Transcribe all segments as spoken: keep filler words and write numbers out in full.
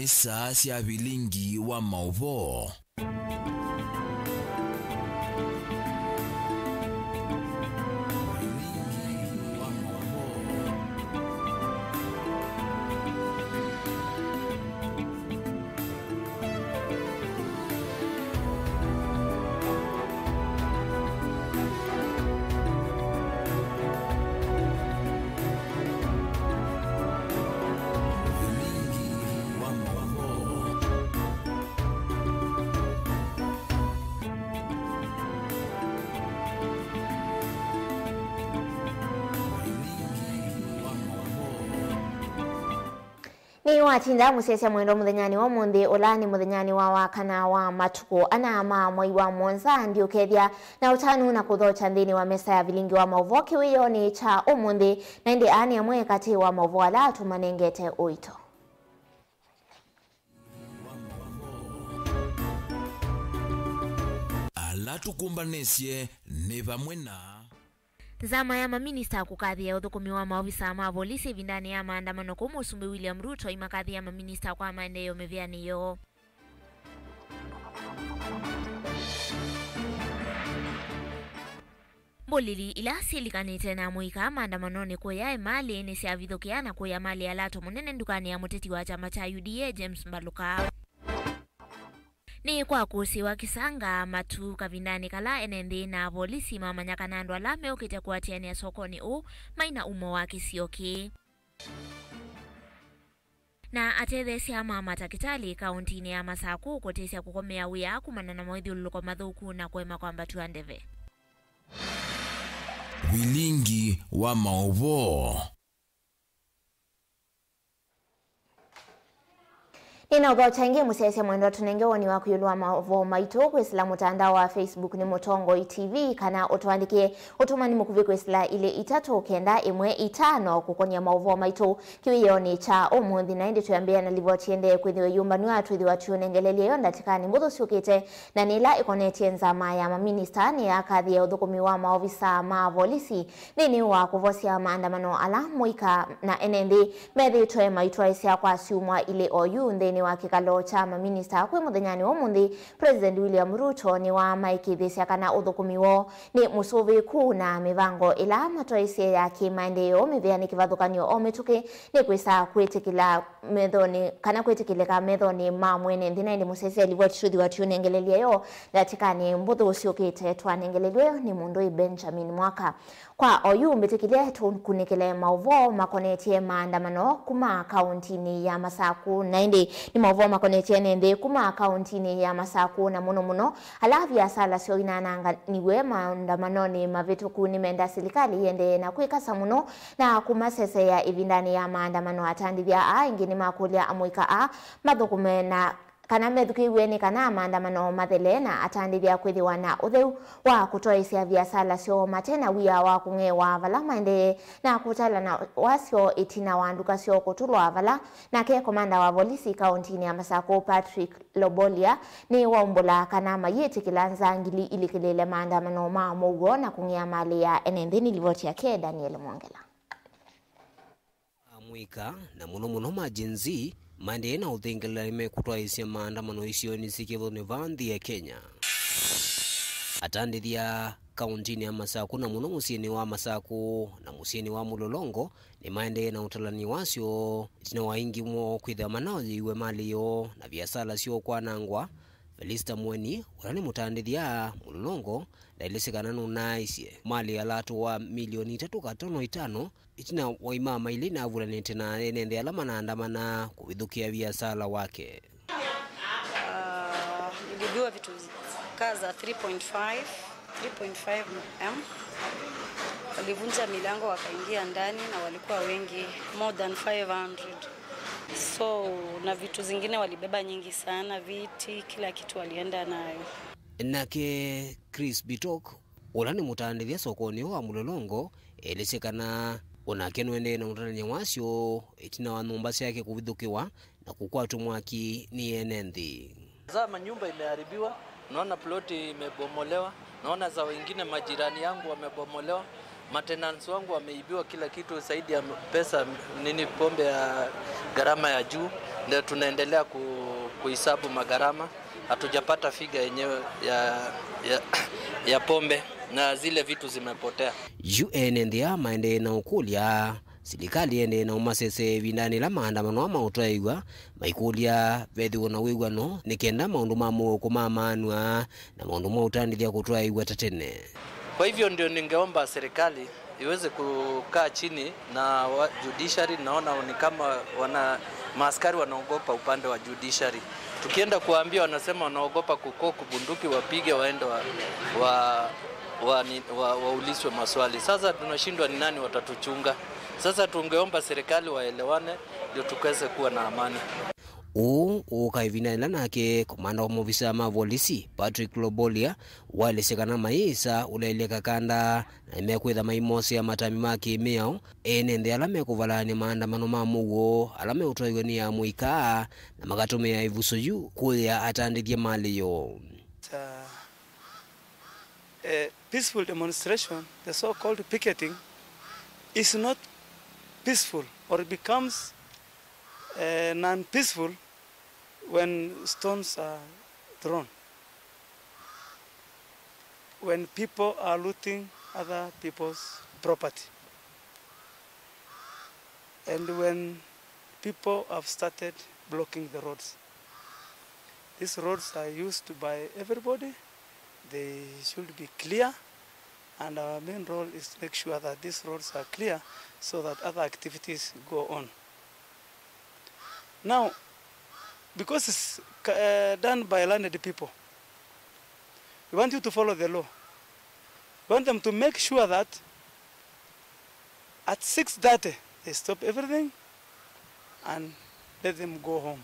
Saa sya vilingi wa maũvoo. Nĩwatinda mũsyaĩĩsya mwendwa mũthenyanĩ wa ũmũnthĩ, ũla nĩ mũthenyanĩ wa wakana wa matukũ ana ma mwei wa mũonza, ndiũkethya na ũtanu na kũthokya nthĩnĩ wa mesa ya vilingi wa maũvoo kĩwĩonĩ kya ũmũnthĩ, na ĩndĩ aa nĩ amwe katĩ wa maũvoo ala tũmanengete ũito. Ala tũkũmbanĩsye nĩ vamwe na Nzama ya maminista kũkathĩĩa ũthũkũmi wa maovisa ma volisi ĩvindanĩ ya maandamano kũu Mũsumbĩ William Ruto imakathĩĩa maminista kwa maendeeo mĩvĩanĩ yoo. Mbũlili ila syĩlikanĩte na amũika maandamanonĩ kũya ĩmalĩ nĩsyavithũkĩa na kũya malĩ alato mũnene ndukanĩ ya mũteti wa kyama kya U D A James Mbaluka. Nĩ kwa kũsĩwa kĩsanga matu kavindanĩ kala ene nthĩ na avolisi mamanya kana andũ ala meũkĩte kũatĩanĩa sokonĩ ũũ mai na umo wa kĩsio kĩĩ. Na atetheesya ma matakĩtalĩ kaũntinĩ ya Masakũ kũtĩsya kũkomea wĩa kumana na mawĩthyũlũlũko mathũku na kũema kwambatw'a ndeve. Vilingi wa maũvoo. Nĩnaũthokya ĩngĩ mũsyaĩĩsya mwendwa, tũnenge woni waku ĩũlũ wa maũvoo maitũ kwĩsĩla mũtandao wa Facebook nĩ Mũtongoi T V, kana ũtũandĩkĩe ũtũmani mũkuvĩ kwĩsĩla ilĩ itatũ kenda ĩmwe itano kũkony'a maũvoo maitũ kĩwĩonĩ kya ũmũnthĩ. Na ĩndĩ twĩambĩĩa na livoti ĩendee kwĩthĩwa ĩyũmbanw'a, twĩthĩwa tũũnengeleelya yo ndatĩkanĩ mbũthũ syũkĩte, na nĩ ĩla ĩkonetye nzama ya maminista nĩyakathĩĩa ũthũkũmi wa maovisa ma volisi nthĩnĩ wa kũvosya maandamano ala mũika na ene nthĩ methĩĩtwe maitwaĩsya kwa syumwa ilĩ oyu nthĩnĩ wa kĩkalo kya maminista kwĩ mũthenyanĩ wa ũmũnthĩ. President William Ruto nĩwamaĩkĩĩthĩsya kana ũthũkũmi woo nĩ mũsũvĩĩku na mĩvango ĩla matwaĩsye ya kĩmaendeeo mĩvĩanĩ kĩvathũkany'o o mĩtũkĩ nĩkwĩsa kwĩtĩkĩla methonĩ, kana kwĩtĩkĩlĩka methonĩ ma mwene nthĩ. Na ĩndĩ mũsyaĩĩsya livoti tũthĩwa tũũnengeleelya yo ndatĩkanĩ mbũthũ syũkĩte. Twanengelelw'e nĩ mũndũĩ Benjamin Mwaka. Kwa oyu mbĩtĩkĩlye tũkunĩkĩle maũvoo makonetye maandamano kuma kaũntinĩ ya Masakũ. Na ĩndĩ nĩ maũvoo makonetye ene nthĩ kuma kaũntinĩ ya Masakũ, na mũno mũno ala viasala syoo inaananganiw'e maandamanonĩ mavĩtũku nĩmenda silikalĩ ĩendee na kwĩkasa mũno na kũmaseseea ĩvindanĩ ya maandamano. Atandĩthya aa aingĩ nĩmakũlya amũika aa mathũkũme na kana methukĩĩw'e nĩ kana maandamano mathele, na atandĩthya kwĩthĩwa na ũtheu wa kũtwaĩsya viasala syoo mate na wia wa kũng'ewa vala maendee na kũtalana wasyo ĩtina wa nduka syoo kũtũlwa vala. Nake komanda wa volisi kaũntinĩ ya Masakũ, Patrick Lobolia, nĩwaumbũla kana mayĩtĩkĩla nzangili ilikĩlĩle maandamano ma mũuo na kũng'ea malĩ ya ene nthĩ. Nĩ livoti yake Daniel Mwongela. Amũika, na mũno mũno ma Gen Z, maendee na ũthĩngĩlĩla nĩmekũtwaĩĩsya maandamano isionĩ syĩ kĩvathũkany'o vaa nthĩ ya Kenya. Atandĩthya kaũntinĩ ya Masakũ, na mũno mũsyĩnĩ wa Masakũ na mũsyĩnĩ wa Mũlolongo, nĩmaendee na ũtalani wasyo ĩtina wa aingĩ moo kwĩthĩwa manaoyĩiwe malĩ yoo na viasala syoo kwanangwa. Felista Mweni, ũla nĩ mũtandĩthya Mũlolongo, ndaĩlĩsye kana nũnaaĩsye malĩ alato wa milioni itatũ katono itano ĩtina wa imama ila inavulanĩte na ene nthĩ ala manaandamana kũvithũkĩa viasala wake. Ah, niliibiwa vitu kaa za three point five, three point five M. Walivunja milango wakaingia ndani na walikuwa wengi, more than five hundred. So, na vitu zingine walibeba nyingi sana, viti, kila kitu walienda nayo. Nake Chris Bitok, ũla nĩ mũtandĩthya sokonĩ ũũ wa Mũlolongo, elĩsye kana onake nũendee na ũtalany'a wasyo ĩtina wa nyũmba syake kũvithũkĩwa na kũkwatwa mwaki nĩ ene nthĩ. Zaa manyumba imeharibiwa, unaona ploti imebomolewa, naona za wengine majirani yangu wamebomolewa. Matenants wangu wameibiwa kila kitu, zaidi ya pesa nini, pombe ya gharama ya juu, ndio tunaendelea ku-, kuhesabu magharama. Hatujapata figa yenyewe ya, ya, ya pombe na zile vitu zimepotea. Yu ene nthĩ aa maendee na ũkũlya silikalĩ ĩendee na ũmasese ĩvindanĩ ĩla maandamano aa maũtwaĩw'a, maikũlya vethĩwe na wĩw'ano nĩ kenda maũndũ ma mũuo kũmamaanw'a na maũndũ ma ũtandĩthya kũtwaĩw'a ta tene. Kwa hivyo ndio ningeomba serikali iweze kukaa chini na wa-, judiciary. Naona ni kama wana, maaskari wanaogopa upande wa judiciary. Tukienda kuwaambia, wanasema wanaogopa kukoku bunduki, wapige, waende wa, wa, wa, ni- wa, waulizwe maswali. Sasa tunashindwa ni nani watatuchunga. Sasa tungeomba serikali waelewane ndio tukaweze kuwa na amani. Ũũ ũũka ĩvinda yĩla nake komanda wa maovisaa ma volisi, Patrick Lobolia, waelesya kana mayĩsa ũlaĩlya kakanda na nĩmekwĩtha maimosea matambya ma kĩ-mĩao ene nthĩ ala mekũvalany'a maandamano ma mũuo ala meũtwaĩw'a nĩ amũika na makatũmĩa ĩvuso yu kũyĩa atandĩthye malĩ yoo. Uh, a peaceful demonstration, the so-called picketing, is not peaceful or becomes uh, non-peaceful when stones are thrown, when people are looting other people's property, and when people have started blocking the roads. These roads are used by everybody. They should be clear, and our main role is to make sure that these roads are clear so that other activities go on. Now, because it's uh, done by learned people, we want you to follow the law. We want them to make sure that at six thirty they stop everything and let them go home.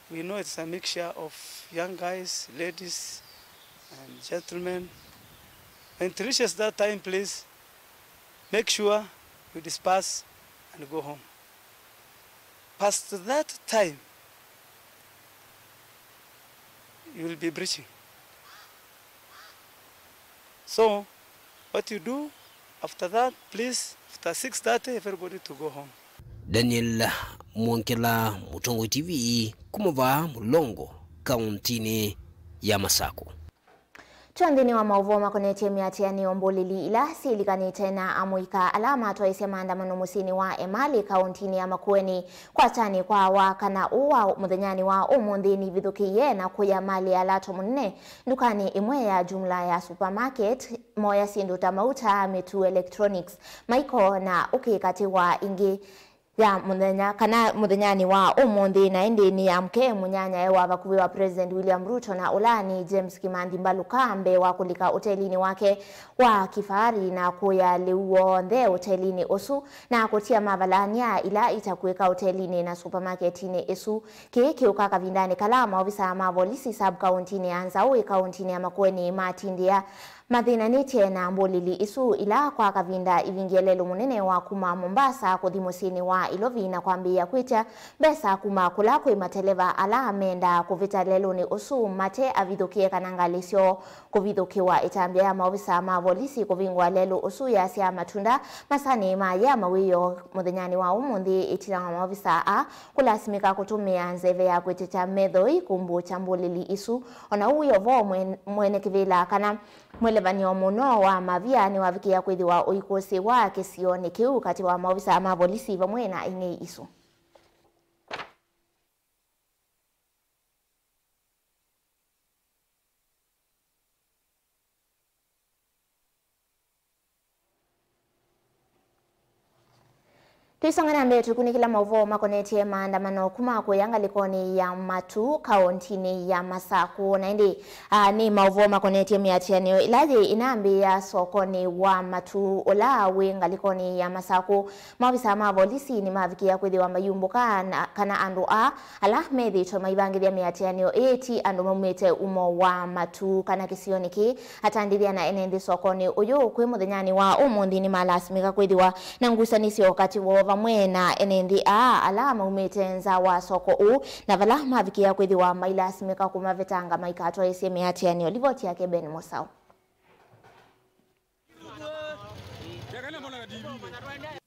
We know it's a mixture of young guys, ladies, and gentlemen. When it reaches that time, please make sure you disperse and go home. Past that time, you will be breaching. So, what you do after that, please, after six thirty, everybody to go home. Daniel Mwongela, Mũtongoi T V, kuma vaa Mũlongo, kaũntĩnĩ ya Masakũ. Twa nthĩnĩ wa maũvoo makonetye mĩatĩanĩo, mbũlĩli ila syĩlikanĩte na amũika ala matwaĩsye maandamano mũsyĩnĩ wa Emali, kaũntĩnĩ ya Makueni, kwatanĩ kwa wa kana ũũ wa mũthenyanĩ wa ũmũnthĩ nivithũkĩie na kũya malĩ ya lato mũnene ndukanĩ ĩmwe ya jumla ya supermarket, moya syĩndũ ta mauta, mĩtu, electronics, maiko na ũkĩ katĩ wa ingĩ ya mũthenya, kana mũthenyanĩ wa ũmũnthĩ, na ĩndĩ nĩ ya mũke mũnyanyae wa vakuvĩ wa President William Ruto, na ũla nĩ James Kimanthi Mbaluka, mbee wa kũlika ũtelinĩ wake wa kĩfahari na kũya lĩu w'onthe ũtelinĩ ũsu na kũtia mavalany'a ila itakwĩka ũtelinĩ na supamaketinĩ ĩsu. Kĩĩ kĩũka kavindanĩ kala maovisaa ma volisi sub-kauntinĩ ya Nzaũ ĩ kauntinĩ ya Makueni matindĩa mathĩnanĩtye na mbũlĩli isu, ila kwa kavinda ivingie lelũ mũnene wa kuma Mombasa kũthi mũsyĩnĩ wa Ilovi na kwambĩĩa kwĩtya mbesa kuma kũla kwĩ mateleva ala mendaa kũvĩta lelũnĩ ũsu mate avithũkĩe kana ngalĩ syoo kũvithũkĩwa. Ĩtambya ya maovisaa ma volisi kũvingũa lelũ ũsu yasyaa matunda masanĩ ma yĩa mawĩoo mũthenyanĩ wa ũmũnthĩ, ĩtina wa maovisaa aa kũlasimĩka kũtũmĩa nzeve ya kwĩtetya methoi kũmbũkya mbũlĩli isu. O na ũu wĩ o vo, mwene kĩvĩla kana mwelevan'yo mũno wa mavia nĩwavikĩĩa kwĩthĩwa ũikũsĩwa kĩsionĩ kĩu katĩ wa maovisaa ma volisi vamwe na ing'ei isu. Tũisonga na mbee, tũkunĩkĩla maũvoo makonetye maandamano kuma kũya ngalĩkonĩ ya Matu, kaũntinĩ ya Masakũ. Na ĩndĩ, a, nĩ maũvoo makonetye mĩatĩanĩo ĩla yĩ ĩnambĩĩa sokonĩ wa Matu, ũla wĩ ngalĩkonĩ ya Masakũ. Maovisaa ma volisi nĩmavikĩĩa kwĩthĩwa mayumbũka na, kana andũ aa ala methĩĩtwe maivangĩthya mĩatĩanĩo ĩĩ ti andũ maumĩte umo wa Matu kana kĩsionĩ kĩĩ. Atandĩthya na ene nthĩ sokonĩ ũyũ kwĩ mũthenyanĩ wa ũmũnthĩ nĩmalasimĩka kwĩthĩwa na ngusanĩsyo katĩ woo vamwe na ene nthĩ aa ala maumĩte nza wa soko ũũ, na vala mavikĩĩa kwĩthĩwa mailasimĩka kũmavetanga maikatwaĩsye mĩatĩanĩo. Livoti yake Ben Mũsaũ.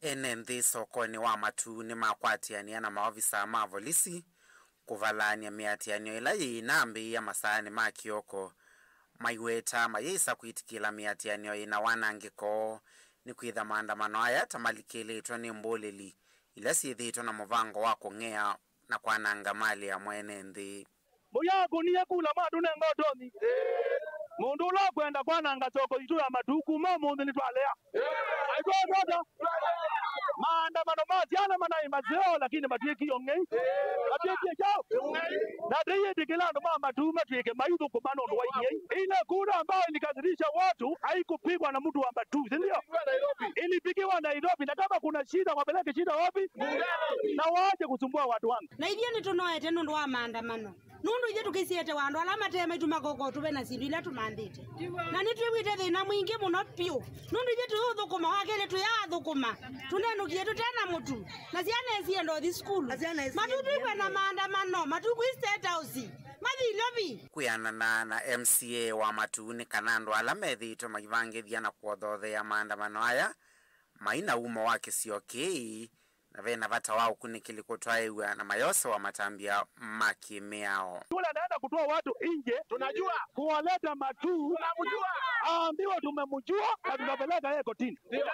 Ene nthĩ sokonĩ wa Matuu nĩmakwatĩanĩa na maovisa ma volisi kũvalaany'a mĩatĩanĩo ĩla yĩinambĩĩa masaanĩ ma kĩoko, maiweta mayĩsa kwĩtĩkĩla mĩatĩanĩo yĩna wanangĩko, nĩkwĩtha maandamano aya ta malikĩlĩtwe nĩ mbũlĩli ila syĩthĩĩtwe na mũvango wa kũng'ea na kwananga malĩ ya mwene nthĩ. Mũyakũnie kula matũnenga ũtonyi. Mũndũ ũla ũkwenda kwananga soko yitũ ya Matuu kuma ũmũnthĩ nĩtwalea. Aitwatata. Maandamano ma syana manaĩ maseo, lakini matwĩkie ng'ei. Matwĩkie kyaũ? Na tũyĩtĩkĩla andũ ma Matuu matwĩke maithũkũma nũndũ wa ing'ei. Ile kura ambayo ilikasirisha watu haikupigwa na mtu wa Matuu, si ndio? Ilipigiwa Nairobi, na kama kuna shida wapeleke shida wapi? Na waache kusumbua watu wangu. Na ithyĩ nĩtũnoete nũndũ wa maandamano. Nũndũ ithyĩ tũkĩsiete wa andũ ala mate maitũ makoko tũve na syĩndũ ila tũmanthĩte. Na nĩtwĩw'ĩte thĩna mwingĩ mũno vyũ. Nũndũ ithyĩ tũyũthũkũma, wa kelĩ tũyaathũkũma. Tũnenũkie tũte na mũtu. Na syana isienda ũthi sukulu. Na syana isienda. Matuu twĩw'e na maandamano, Matuu kwĩ State House. Mathi Nairobi. Kwĩanana na M C A wa Matuu nĩ kana andũ ala methĩĩtwe maivangĩthya na kũothoothea maandamano aya mai na umo wa kĩsio kĩĩ, na ve na vata wa ũkunĩkĩli kũtwaĩw'a na mayosewa matambya ma kĩmĩao. Yule anaenda kutoa watu nje, tunajua, kuwaleta Matuu, tunamjua, aambiwe tumemjua na tutapeleka yeye kotini. Ndio.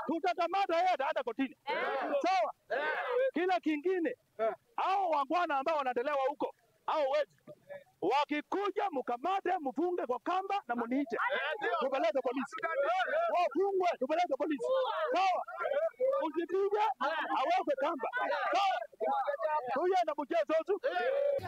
Tutakamata yeye, ataenda kotini. Sawa? Kila kingine, hao wangwana ambao wanatolewa huko, hao wezi, wakikuja, mkamate, mfunge kwa kamba na muniite. Tupeleke polisi. Wafungwe, tupeleke polisi. Sawa? Usipige, awekwe kamba. Sawa? Tuye na mchezo tu.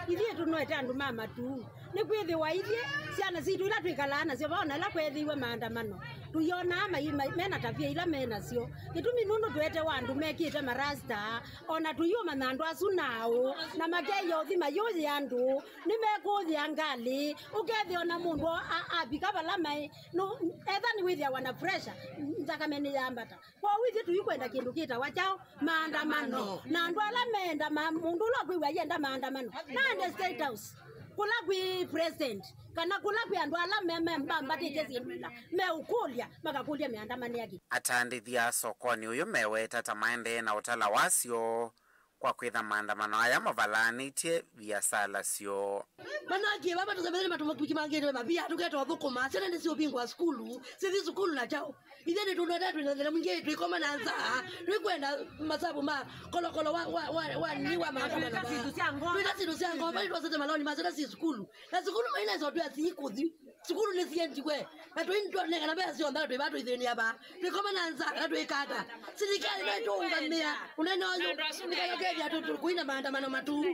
Ithyĩ tũnoete andũ ma Matuu. Nĩkwĩthĩwa ithyĩ, syana sitũ ila twĩkalaa nasyo, vaona ĩla kweethĩiwe maandamano, tũyonaa mai-, mai-, mena tavia ila me nasyo. Kĩtumi nũndũ tũetewa andũ mekĩte marasta, o na tũiũmanya andũ asu naaũ, na makeĩa ũthi mayũyĩa andũ, nĩmekũyĩa ngalĩ, ũkethĩa o na mũndũ a-, avika vala maĩ, nũ-, etha nĩwĩthĩawa na pressure, nthakame nĩyambata. Kwoou ithyĩ tũikwenda kĩndũ kĩtawa kyaũ? Maandamano. Na andũ ala meenda ma-, mũndũ ũla ũkwĩw'a ayenda maandamano, naende State House, kũla kwĩ president, kana kũla kwĩ andũ ala me-, me-, mambatĩtye syĩndũ ila meũkũlya, makakũlya mĩandamanĩa kĩ. Atandĩthya sokonĩ ũyũ meweta ta maendee na ũtala wasyo kwa kwĩtha maandamano aya mavalaanĩtye viasala syoo. Manake vava tũsemethele matũmũkimangĩte mavia, tũketa ũthũkũma, syana nĩsiũvingwa sukulu, sithi sukulu na kyaũ? Ithyĩ nĩtũnweta twĩna thĩna mwingĩ, twĩkoma na nzaa, twĩkwenda masavu ma kolokolo wa, wa, wa, wa, nĩ wa maandamano. Twĩta syĩndũ sya ngoo. Twĩta syĩndũ sya ngoo, vai twasete maloni ma syana syĩ sukulu. Na sukulu maina iso twĩ asii kũthi. Sukulu nĩsiendiwe. Na tũi nĩtwoneka na mbesa syonthe na twĩva tũithĩnĩa va. Twĩkoma na nzaa na twĩkata. Silikalĩ no ĩtũũngamĩa. Ũnene ũyũ. Nĩkayokethya tũkũina maandamano Matuu.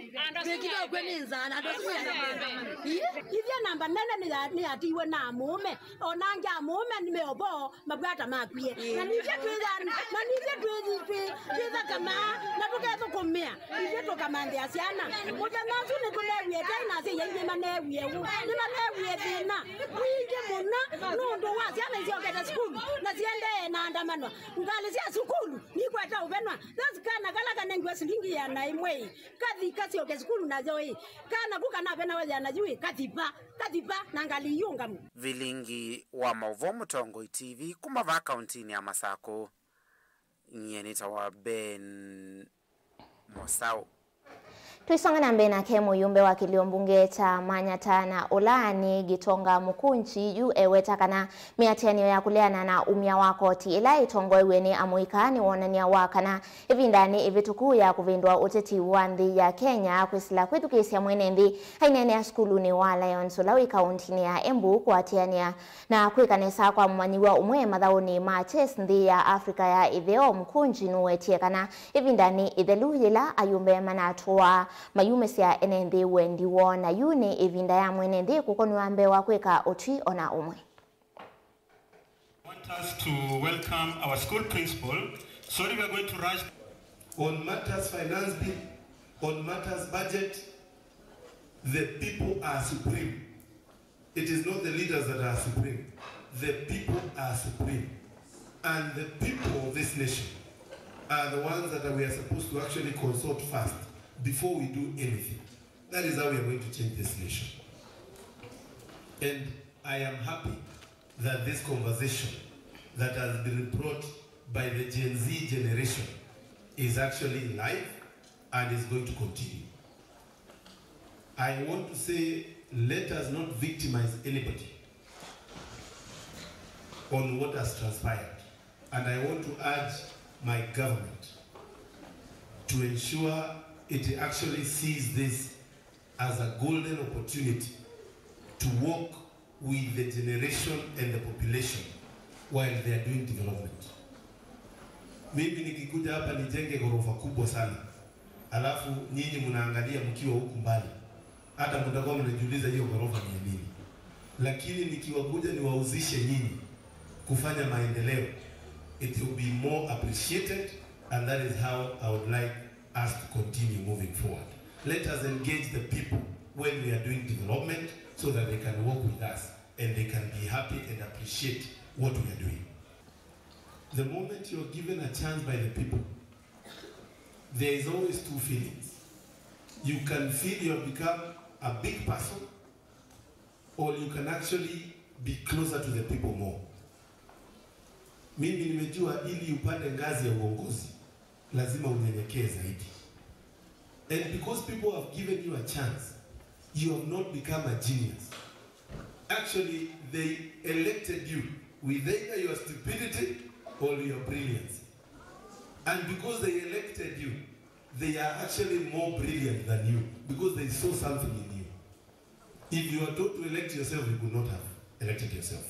Twĩkĩte ũkw'e nĩ nzaa na andũ asu. Ii. Ithyĩ namba nene nĩya-, nĩyatiiwe na amũũme. O na angĩ amũũme nĩ meovo. Mavwata makwie. Na nithyĩ twĩtha-, na nithyĩ twĩthi-, twĩ-, twĩthakama, na tũkethũkũmĩa, ithyĩ tũkamanthĩa syana. Mũthenya ũsu nĩtũneewie tei, na asyai aingĩ maneewie ũu. Nĩmaneewie thĩna mwingĩ mũno nũndũ wa syana isyokete sukulu, na siendee na andamano. Ngalĩ sya sukulu nikwete ũvenwa. Thasi kana kala kanengiwe silingi ĩana ĩmwe ĩ, kathi kasyoke sukulu nayo ĩ, kana ku kanavenawa ĩana yu ĩ, kathiva, kathiva na ngalĩ iũngamu. Vilingi wa maũvoo Mũtongoi T V kuma vaa kauntinĩ ya Masakũ. Nyie nĩtawa Ben Mosau. Tũisonga na mbee nake mũyumbe wa kĩlio mbunge kya Manyata na ũla nĩ Gitonga Mũkunji yu eweta kana mĩatĩanĩo ya kũleana na umya wa koti ĩla ĩtongoew'e nĩ amũika nĩwonany'a wa kana ĩvindanĩ ĩvĩtũku ya kũvĩndũa ũteti wa nthĩ ya Kenya kwĩsĩla kwĩthukĩĩsya mwene nthĩ aineenea sukulunĩ wa Lions ũla wĩ kauntinĩ ya Embu kũatĩanĩa na kwĩka nesa kwa mũmanyĩw'a ũmwe mathaũnĩ ma chess nthĩ ya Africa ya ĩtheo. Mũkunji nũwetie kana ĩvindanĩ ĩthelu yĩla ayumbe manatũaa mayumĩsya ene nthĩ wendi woo, na yu nĩ ĩvinda ya mwene nthĩ kũkonw'a mbee wa kwĩka ũtwi o na ũmwe. I want us to welcome our school principal. Sorry, we are going to rush. On matters finance bill, on matters budget, the people are supreme. It is not the leaders that are supreme. The people are supreme. And the people of this nation are the ones that we are supposed to actually consult first before we do anything. That is how we are going to change this nation. And I am happy that this conversation that has been brought by the Gen Z generation is actually live and is going to continue. I want to say, let us not victimize anybody on what has transpired. And I want to urge my government to ensure it actually sees this as a golden opportunity to work with the generation and the population while they are doing development. Mimi nikikuja hapa nijenge ghorofa kubwa sana, alafu nyinyi mnaangalia mkiwa huku mbali, hata mtakuwa mnajiuliza hiyo ghorofa ni ya nini. Lakini nikiwakuja niwahusishe nyinyi kufanya maendeleo, it will be more appreciated, and that is how I would like us to continue moving forward. Let us engage the people when we are doing development so that they can work with us and they can be happy and appreciate what we are doing. The moment you're given a chance by the people, there is always two feelings. You can feel you have become a big person, or you can actually be closer to the people more. Mimi nimejua ili upande ngazi ya uongozi, lazima unyenyekee zaidi. And because people have given you a chance, you have not become a genius. Actually, they elected you with either your stupidity or your brilliance. And because they elected you, they are actually more brilliant than you because they saw something in you. If you are told to elect yourself, you could not have elected yourself.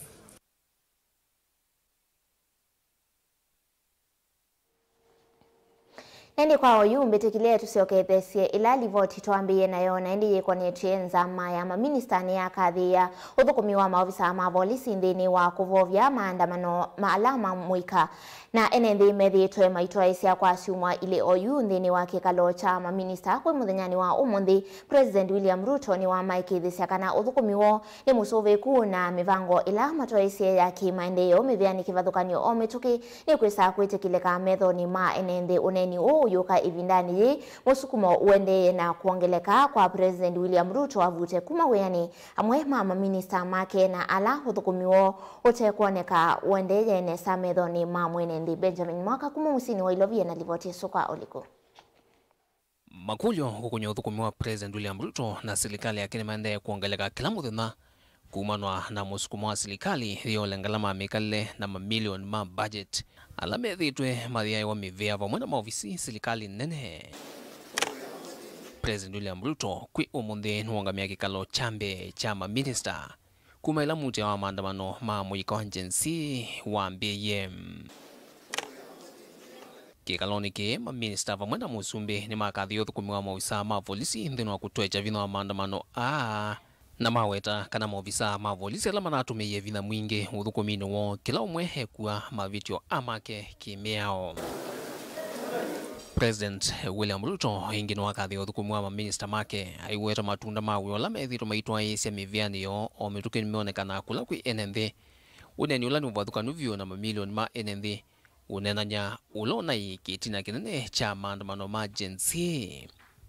Na ĩndĩ kwa oyu mbĩtĩkĩlĩe tũsyoketheesye ĩla livoti twambĩĩe nayo, na ĩndĩ yĩkonetye nzama ya maminista nĩyakathĩĩa ũthũkũmi wa maovisa ma volisi nthĩnĩ wa kũvovya maandamano ma ala ma mũika. Na ene nthĩ methĩĩtwe maitwaĩĩsya kwa syumwa ilĩ oyu nthĩnĩ wa kĩkalo kya maminista kwĩ mũthenyanĩ wa ũmũnthĩ, President William Ruto nĩwamaĩkĩĩthĩsya kana ũthũkũmi woo nĩ mũsũvĩĩku na mĩvango ĩla matwaĩĩsye ya kĩ-maendeeo mĩvĩanĩ kĩvathũkany'o o mĩtũkĩ nĩkwĩsa kwĩtĩkĩlĩka methonĩ ma ene nthĩ. Ũneeni ũũ ũyũka ĩvindanĩ yĩĩ mũsukumo ũendeeye na kwongeleka kwa President William Ruto avute kuma wĩanĩ amwe ma maminista make na ala ũthũkũmi woo ũtekwoneka ũendeeye nesa methonĩ ma mwene nthĩ. Benjamin Mwaka kuma mũsyĩnĩ wa Ilovi ena livoti ĩsu kwa ũliku. Makũlyo kũkũny'a ũthũkũmi wa President William Ruto na silikalĩ yake nĩmaendee kwongeleka kĩla mũthenya kumanwa na mũsukumo wa silikalĩ yĩũle ngalama ya mĩkalĩle na mamilioni ma budget ala methĩĩtwe mayĩaĩwa mĩvĩa vamwe na maovisi silikalĩ nene. President William Ruto kwĩ ũmũnthĩ nĩwongamĩa kĩkalo kya mbee kya maminista kuma ĩla muutĩa wa maandamano ma mũika wa Gen Z wambĩĩie. Kĩkalonĩ kĩĩ, maminista vamwe na mũsumbĩ nĩmakathĩĩe ũthũkũmi wa maovisaa ma volisi nthĩnĩ wa kũtwekya vinya wa maandamano aa, na maweta kana maovisaa ma volisi ala manatũmĩie vinya mwingĩ ũthũkũminĩ woo, kĩla ũmwe ekua mavĩtyo amake kĩ-mĩao. President William Ruto ĩngĩ nĩwakathĩĩe ũthũkũmi wa maminista make aiweta matunda ma wĩa ũla methĩĩtwe maitwaĩĩsya mĩvĩanĩ yoo o mĩtũkĩ nĩmeonekanaa kũla kwĩ ene nthĩ. Ũneeni ũla nĩ ũvathũkanu vyũ na mamilioni ma ene nthĩ ũneenany'a ũla ũnaĩ kĩtina kĩnene kya maandamano ma Gen Z.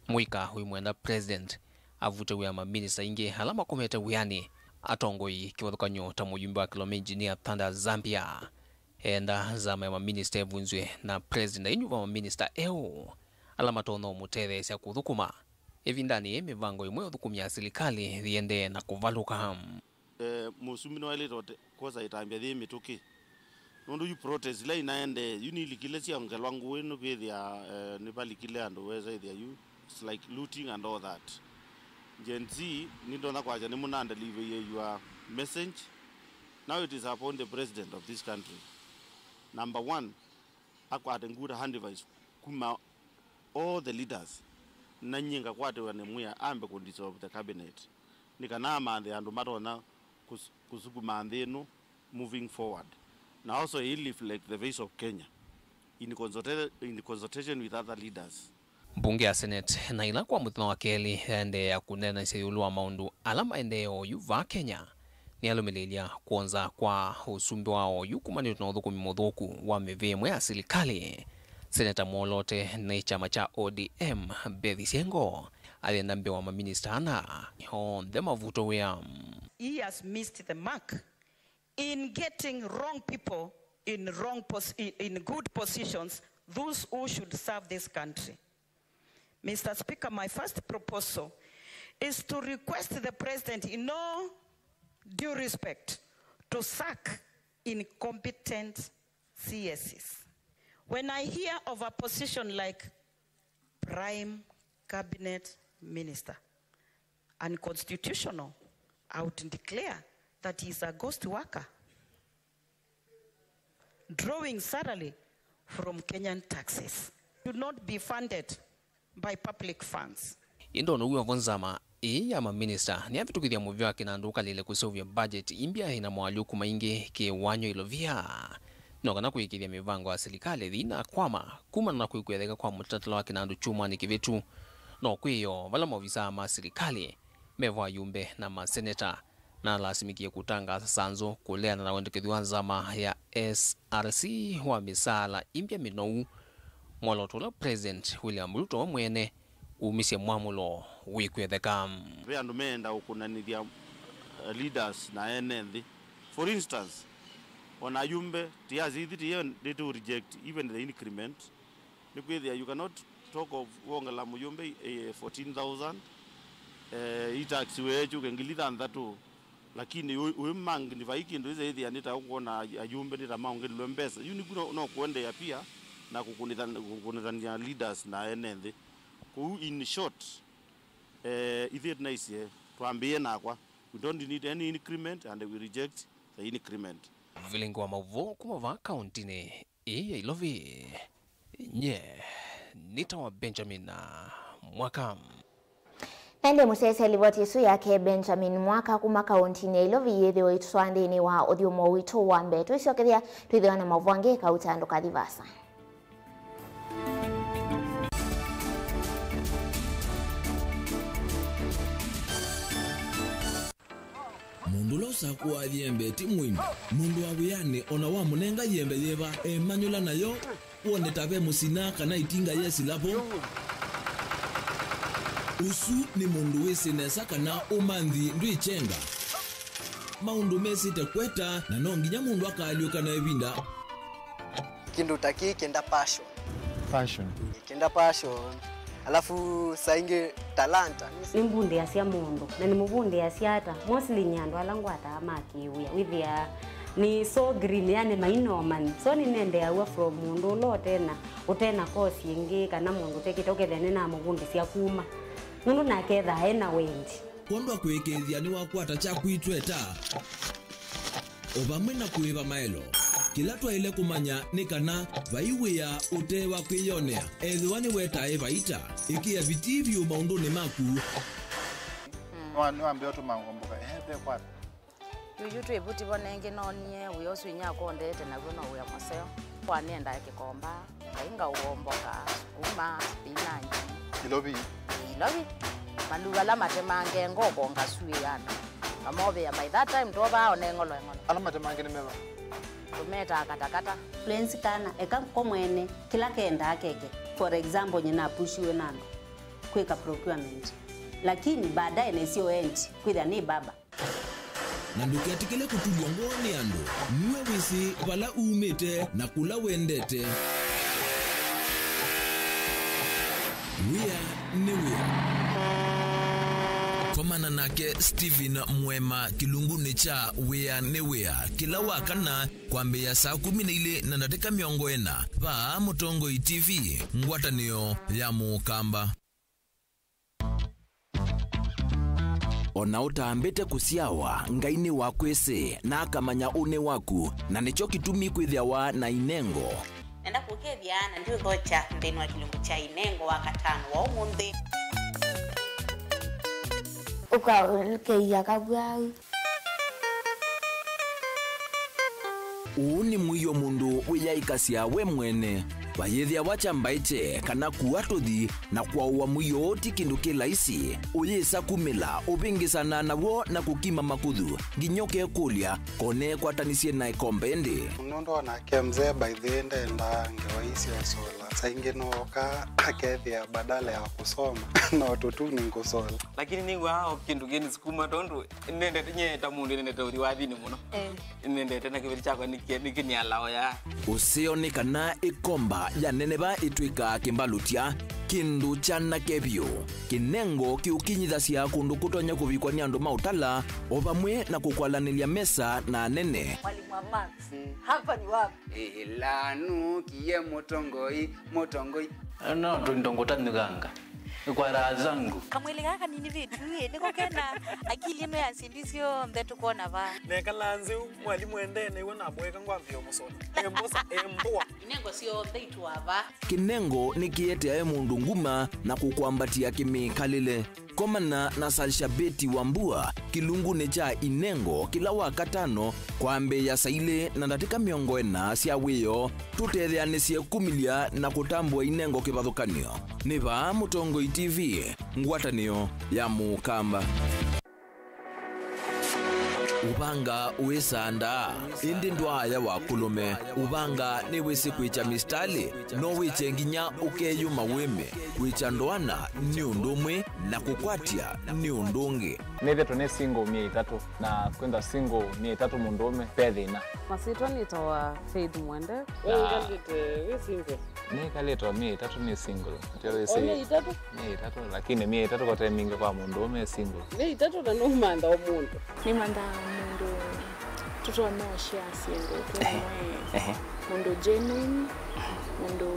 Mũika ũimwenda President avute wĩa maminista aingĩ ala makomete wĩanĩ, atongoi kĩvathũkany'o ta mũyumbe wa Kilome Engineer Thunder Zambia. Eenda nzama ya maminista ĩvunzw'e na President ainyuva maminista eũ ala matonya ũmũtetheesya kũthũkũma ĩvindanĩ yĩĩ mĩvango ĩmwe ya ũthũkũmi ya silikalĩ yĩendee na kũvalũka. Eh, mũsumbĩ nĩwaĩlĩte ũte- kwosa ĩtambya yĩ mĩtũkĩ. Nũndũ yu protest ila inaendee, yu nilikile syaongelwa ngũĩ nũkwĩthĩa, eh, nĩvalikile andũ wesa ĩthĩa yu, it's like looting and all that. Gen Z, nĩndonya kwasya nĩmũnandeliveie your message. Now it is upon the president of this country, number one, akwate good advice kuma all the leaders, na nyie ngakwatĩwa nĩ mwĩa ambe kũ dissolve the cabinet, nĩ kana amanthe andũ matonya kũs- kũsukuma nthĩ ĩno moving forward, na also he reflect the face of Kenya in consulta- in consultation with other leaders. Mbunge ya Senate na ĩla kwa mũthenya wa kelĩ yaendeea kũneenanĩsya ĩũlũ wa maũndũ ala maendee oyu vaa Kenya, nĩyalũmĩlĩĩlya kwonza kwa ũsumbĩ wa oyu kumanĩtwe na ũthũkũmi mũthũku wa mĩvĩa ĩmwe ya silikalĩ. Seneta mwoloote nĩ kyama kya O D M, Beth Isiengo, ayenda mbee wa maminista ana onthe mavutwe wĩa. He has missed the mark in getting wrong people in wrong pos-, in good positions those who should serve this country. Mister Speaker, my first proposal is to request the President, in all due respect, to sack incompetent C S Es. When I hear of a position like Prime Cabinet Minister, unconstitutional, I would declare that he is a ghost worker, drawing salary from Kenyan taxes, should not be funded by public funds. Ĩndĩ o na ũu vo, nzama ĩĩ ya maminista nĩyavĩtũkĩthya mũvĩa wa kĩnandũ ũkalĩle kũseũvya budget ĩmbya ĩna moalyũku maingĩ kĩwany'o Ilovia, no kana kũĩkĩĩthya mĩvango ya silikalĩ yĩna kwama kumana na kwĩkwetheka kwa mũtalatala wa kĩnandũ kyumwanĩ kĩvĩtu. No kwĩoo vala maovisaa ma silikalĩ mevo ayumbe na maseneta nalasimĩkie kũtangaasa sanzũ kũleana na wendekethyo wa nzama ya S R C wa mĩsaala ĩmbya mĩnou, mwolooto ũla President William Ruto we mwene umisye mwamũlo wĩkwetheka. Ve andũ meenda ũkũnanĩthya, uh, leaders na ene nthĩ. For instance, ona ayumbe tiasi ithi tiyo ndĩtũ reject even the increment. Nĩkwĩthĩa you cannot talk of wongela mũyũmbe, eh, fourteen thousand, eh, i tax weekyũke ngili thanthatũ, lakini ũĩ, ũĩ mang nĩ vai kĩndũ ĩsa ĩthĩa nĩ ta ũkwona ayumbe nĩ ta maongelelwe mbesa. Yu nĩku no, no kũendeea pia na kũkũnĩthan-, kũkũnĩthany'a leaders na ene nthĩ. Kũu in short, eh, ithyĩ tũnaisye twambĩĩe nakwa, we don't need any increment and we reject the increment. Vilingi wa maũvoo kuma vaa kauntinĩ ĩĩ ya Ilovi. Nye nĩtawa Benjamin Mwaka. Na ĩndĩ mũsyaĩĩsya livoti ĩsu yake Benjamin Mwaka kuma kauntinĩ ya Ilovi yĩthĩwa ĩtũtwaa nthĩnĩ wa ũthyũmũo witũ wa mbee. Twĩsyokethya twĩthĩwa na maũvoo angĩ kauta ndũkathi vaasa. Mũndũ ũla ũsakũaa yembe ti mũimbi. Mũndũ wa wĩanĩ o na wamũnenga yembe yĩva, emanyũla nayo, wone ta ve mũsina kana ĩtinga yesila vo. Ũsu nĩ mũndũ wĩsĩ nesa kana ũmanthi ndwĩkyenga. Maũndũ mesĩte kweta, na no nginya mũndũ akaalyũka na ĩvinda. Kĩndũ ta kĩĩ kĩenda passion. Passion. Kĩenda passion. Alafu saa ingĩ talanta. Nĩmbundĩasya mũndũ, na nĩmũvundĩasya ata? Mostly nĩ andũ ala ngwataa ma kĩwĩa. Wĩthĩa nĩ so green, yani maina ũmanyi. So nĩnendeaw'a from mũndũ ũla ũtena, ũtena course ĩngĩ, kana mũndũ ũtekĩte, ũkethĩa nĩnamũvundĩsya kuma. Nũndũ nake ethaa ena wendi. Kwondũ wa kũĩkĩĩthya nĩwakwata kyaku itweta, o vamwe na kũĩva maelo. Kĩla twaĩle kũmanya nĩ kana vai wĩa ũte wa kwĩyonea, ethĩwa nĩwetae vaita, ĩkĩa vitii vyũ maũndũnĩ maku. Nĩwa-, nĩwambĩa ũtũmangwa mboka, ehe, ve kwata. Yuyu twĩ vuti vo nengĩ noonie wĩa ũsu inyakwa ũndeete naw'o no wĩa mũseo. Kwa nĩendaa kĩkomba, ngai ngaũomboka, sukuma, spinach. Ilovi. Ilovi. Maluu ala matemange ngoko ngasuĩana. Ngamovĩa by that time twovaa one ng'olo eng'olo. Ala matemange nĩ meva? Tũmetaa katakata. Lwenzi kana eka ko mwene kĩla kendaa keke. For example, nyina apushiwe na andũ kwĩka procurement. Lakini baadaye nesio endi kwĩthĩa nĩ baba. Na ndũketĩkĩle kũtulw'a ngoo nĩ andũ. Nue wĩsĩ vala umĩte na kũla wendete. Wĩa nĩ wĩa. Komana nake Stephen Mwema kĩlungunĩ kya Wĩa nĩ Wĩa kĩla wa kana kwambĩĩa saa kũmi na ilĩ na ndatĩka mĩongo ĩna vaa Mũtongoi T V, ngwatanĩo ya Mũkamba. O na ũtambĩte kũsyawa, Ngai nĩwakwĩsĩ, na akamanya ũnĩ waku, na nĩkyo kĩtumi kwĩthĩawa na inengo. Nenda kũkethya na ndiũthokya nthĩnĩ wa kĩlungu kya inengo wa katano wa ũmũnthĩ. Ũkaũlũkĩia kavwau. Ũũ nĩ mũio mũndũ wĩyaĩkasya we mwene. Vayĩthĩawa kyambaĩkye kana kua tũthi na kwaũa mũio ũũ ti kĩndũ kĩ laisi. Ũyĩsa kumĩla, ũvĩngĩsana naw'o na kũkima makũthũ, nginya ũkekũlya, kone kwatanisye na ĩkombe ĩndĩ. Nũndũ onake mzee by the way ndendaa ngewa ii sya ũsũla. Saa ingĩ nooka akethĩa badala ya kũsoma, no tũtuni ngũsola. Lakini nĩw'aa o kĩndũ kĩnisukuma tondũ nĩnendete, nyie ta mũndũ nĩnendete ũthi wathinĩ mũno. Eh. Nĩnendete na kĩveti kyakwa nĩkĩ-, nĩkĩnialaa oya. Ũseo nĩ kana ĩkomba ya neneva ĩtw'ĩkaa kĩmbalũtya, kĩndũ kyanake vyũ. Kĩnengo kĩũkinyithasya kũndũ kũtonya kũvikwa nĩ andũ ma ũtala, o vamwe na kũkwalanĩlya mesa na anene. Mwalimu wa maths, hapa ni wapi? Ĩla nũkie mũtongoi, mũtongoi. No tũindo ngũtanyũkanga. Nĩ kwa raha zangu. Kamwĩlĩ gaka kanini vitu ĩ, nĩko kena akili ĩno ya syĩndũ syonthe tũkwona vaa. Nekalaa nzĩ ũ, mwalimũ endee nĩw'o namũeka ngwambĩĩa ũmũsũna. Embosa, embũa. Inengo syonthe itũa vaa. Kĩnengo nĩkĩeteae mũndũ nguma na kũkwambatĩa kĩmĩkalĩle. Komana na Salshabeti Wambua kĩlungunĩ kya Inengo kĩla Wakatano kwambĩĩa saa ilĩ na ndatĩka mĩongo ĩna sya wĩoo, tũtetheanĩsye kumĩlya na kũtambũa Inengo kĩvathũkany'o. Nĩ vaa Mũtongoi T V, ngwatanĩo ya Mũkamba. Ũvanga wĩsaa ndaa, ĩndĩ ndwaaya wa kũlũme. Ũvanga nĩwĩsĩ kwĩkya mĩsitalĩ, no wĩkye nginya ũkeyũma wĩme. Kwĩkya ndoana nĩ ũndũ ũmwe na kũkwatya nĩ ũndũ ũngĩ. Nĩthĩtwe nĩ single myei ĩtatũ, na kwĩntha single myei ĩtatũ mũndũũme ve thĩna. Masyĩtwa nĩtawa Faith Mwende. We wĩkalĩte wĩ single? Nĩkalĩte o myei ĩtatũ nĩ single. Ndio wĩsĩ. O myei ĩtatũ? Myei ĩtatũ, lakini myei ĩtatũ kote mingĩ kwa mũndũũme single. Myei ĩtatũ na nũmantha o mũndũ. Nĩmantha mũndũ tũtonya ũshare syĩndũ twĩ hamwe. Ehe. Mũndũ genuine, mũndũ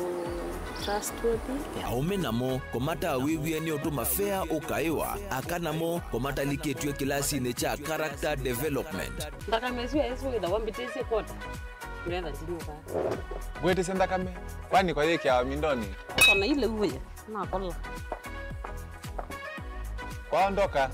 trustworthy. Aũme namo, kũmataa wĩw'ĩe nĩ ũtũma fea ũkaĩwa, aka namo, kũmatalikĩtw'e kĩlasinĩ kya character development. Nthakame ĩsu ya Yesũ wĩthawa mbĩtĩsye kwota. Nĩgetha ndinyuka. Ngwĩtĩsya nthakame, kwani kwa yĩkĩawa mindoni? Sona ile uwe, nakola. Kwaondoka.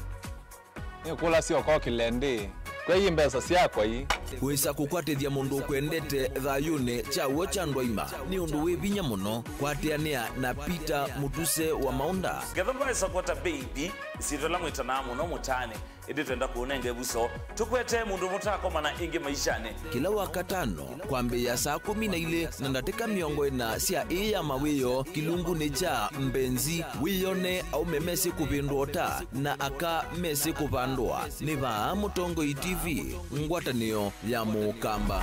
Nĩkũlasya ũkokĩle ndĩ, kwei mbesa syakwa ii. Wĩsa kũkwatĩthya mũndũ ũkwendete thayũnĩ kya w'o kya ndwaima nĩ ũndũ wĩ vinya mũno. Kwatĩanĩa na Peter Mũtuse wa Maũnda. Ngetha mbaĩsa kwata baby, ĩsyĩtwa ĩla mwĩtanaa mũno mũtaanĩ, ĩndĩ twenda kũũnenga ĩvuso, tũkwete mũndũ mũtaakomana ĩngĩ maishanĩ. Kĩla Wakatano, kwambĩĩa saa kũmi na ilĩ na ndatĩka mĩongo ĩna sya ĩĩ ya mawĩoo kĩlungunĩ kya Mbenzi, wĩyone aũme mesĩ kũvĩndũa ũta na aka mesĩ kũvandũa. Nĩ vaa Mũtongoi T V, ngwatanĩo ya Mũkamba.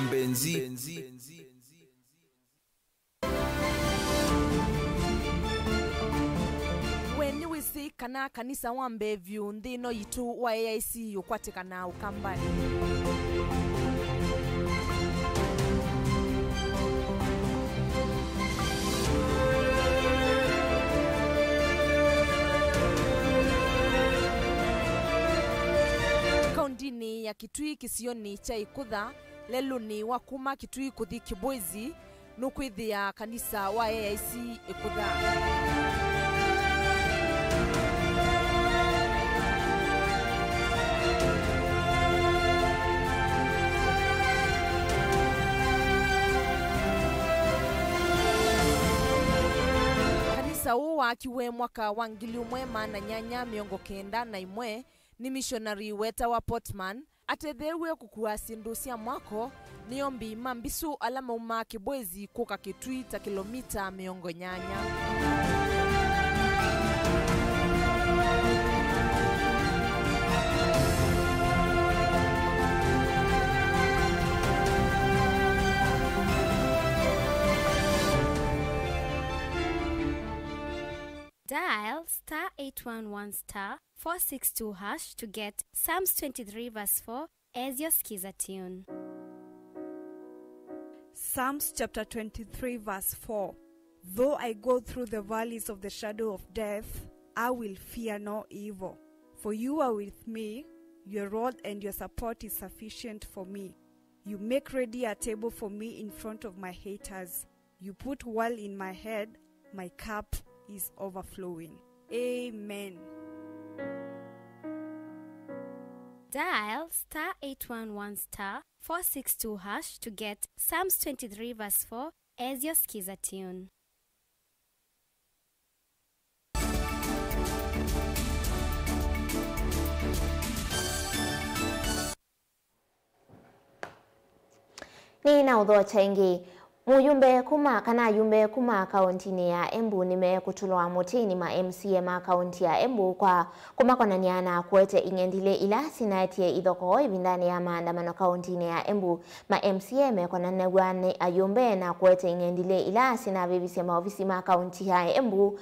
Mbenzi. We nĩwĩsĩ kana kanisa wa mbee vyũ nthĩ ĩno yitũ wa A I C ũkwatĩkanaa Ũkambanĩ? Kaũndinĩ ya Kitui kĩsionĩ kya Ĩkũtha, lelũnĩ wa kuma Kitui kũthi Kibwezi, nũkwĩthĩa kanisa wa A I C Ĩkũtha. Kanisa ũũ waakiwe mwaka wa ngili ũmwe maana nyanya mĩongo kenda na ĩmwe nĩ mishonari wetawa Portman, atetheew'e kũkua syĩndũ sya mwako nĩ ombi ma mbisũ ala maumaa Kibwezi kũka Kitui ta kĩlomita mĩongo nyanya. Dial star eight one one star four six two hash to get Psalms twenty-three verse four as your skiza tune. Psalms chapter twenty-three verse four. Though I go through the valleys of the shadow of death, I will fear no evil. For you are with me, your rod and your support is sufficient for me. You make ready a table for me in front of my haters. You put oil in my head, my cup is overflowing. Amen. Dial star eight one one star four six two hash to get Psalms twenty-three verse four as your skiza tune. Nĩnaũthokya ĩngĩ. Mũyumbe kuma, kana ayumbe kuma kauntinĩ ya Embu nĩmekũtũlwa mũtĩnĩ ma M C A ma kaunti ya Embu kwa kũmakonany'a na kũete ing'endilĩ ila sinaetie ithokoo ĩvindanĩ ya maandamano kauntinĩ ya Embu. Ma M C A mekonanaw'a nĩ ayumbe na kũete ing'endilĩ ila sinavĩvisye maovisi ma kaunti ya Embu.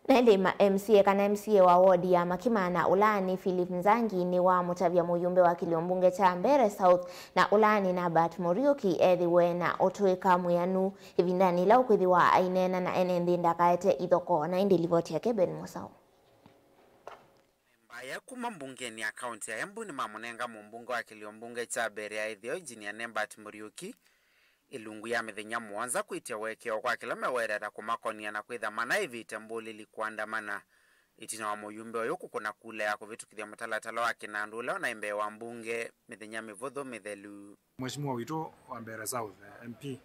Na ĩndĩ ma M C A kana M C A wa wodi ya Makima na ũla nĩ Philip Nzangi nĩwamũtavya mũyumbe wa kĩlio mbunge kya Mbeere South na ũla nĩ Norbert Muriuki ethĩwe na ũtũĩka mwĩanu ĩvindanĩ ĩla ũkwĩthĩwa aineena na ene nthĩ ndakaete ithokoo. Na ĩndĩ livoti yake Ben Musau. Mbaya kuma mbungenĩ ya kaunti ya Embu nĩmamũnenga mũmbunge wa kĩlio mbunge kya Mbeere ya Ĩtheo, Engineer Norbert Muriuki, ĩlungu ya mĩthenya mũonza kwĩtya ũekeo kwa kĩla mewereta kũmakonia na kwĩtha manaĩvĩte mbũlĩli kũandamana, ĩtina wa mũyumbe ũyũ kũkũna kula ya kũvĩtũkĩthya mũtalatala wa kĩnandũ ũla ũnaĩ mbee wa mbunge mĩthenya mĩvũthũ mĩthelu. Mheshimiwa witũ wa Mbeere South, eh, M P,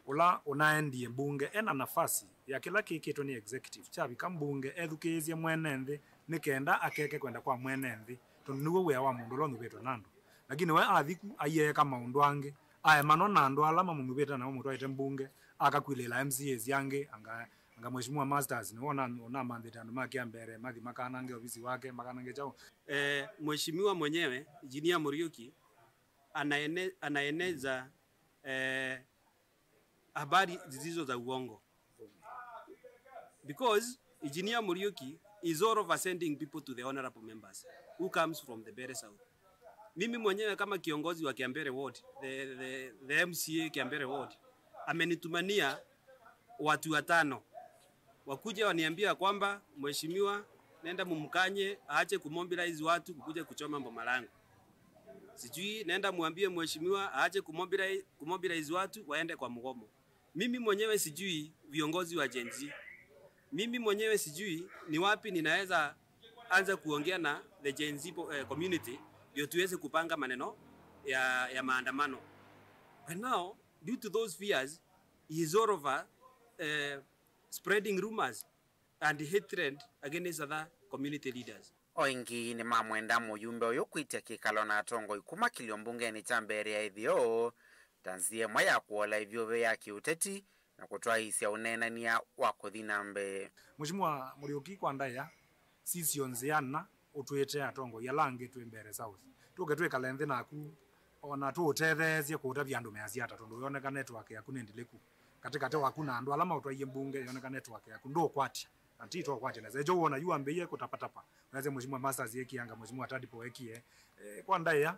ũla ũnaendie mbunge ena nafasi ya kĩla kĩkĩtwe nĩ executive kyavika mbunge ethukĩĩsye mwene nthĩ, nĩ kenda akeke kwenda kwa mwene nthĩ, tondũ nĩw'o wĩa wa mũndũ ũla ũnyuvĩtwe na andũ. Lakini we athi ku, aieka maũndũ angĩ, aemanwa na andũ ala mamũnyuvĩte na mamũtwaĩte mbunge, akakwilĩĩla M C As angĩ, anga, anga Mheshimiwa Masters, nĩwe ũna-, ũnamanthĩte andũ make a Mbeere, mathi makanange ovisi wake, makanange kyaũ. Eh, Mheshimiwa mwenyewe, Engineer Muriuki, anaene-, anaeneza, eh, habari zisizo za uongo. Because Engineer Muriuki is all over sending people to the honorable members who comes from the Mbeere South. Mimi mwenyewe kama kiongozi wa Kiambere Ward, the, the, the M C A Kiambere Ward, amenitumania watu watano wakuje waniambia kwamba, "Mheshimiwa, nenda mumkanye aache kumobilize watu kukuje kuchoma boma langu." Sijui nenda mwambie mheshimiwa aache kumobilize, kumobilize watu waende kwa mgomo. Mimi mwenyewe sijui viongozi wa Gen Z. Mimi mwenyewe sijui ni wapi ninaweza anza kuongea na the Gen Z po-, eh, community ndio tuweze kupanga maneno ya, ya maandamano. But now, due to those fears, he is all over, eh, spreading rumors and hatred against other community leaders. O ĩngĩ nĩmamwenda mũyumbe ũyũ kwĩtya kĩkalo na atongoi kuma kĩlio mbungenĩ kya Mbeere ya Ĩtheo ta nzĩa ĩmwe ya kũola ĩvyũvĩ ya kĩũteti na kũtwaĩĩsya ũneenany'a wa kũthi na mbee. Mheshimiwa Muriuki, kwa ndaĩa, sisyo nzĩa na ũtwĩte atongoi ala angĩ twĩ Mbeere South. Tũke twĩkale nthĩ naku, o na tũũtetheesye kũũtavya andũ measya ata, tondũ yoneka network yaku nĩ ndilĩku. Katĩkatĩ waku na andũ ala maũtwaie mbunge, yoneka network yaku ndũũkwatya, na ti twaũkwatya nesa. Ĩkyo wona yu wambĩĩie kũtapatapa, wĩasya Mheshimiwa Masters ekie, anga Mheshimiwa Tadipole ekie. Eh, kwa ndaĩa,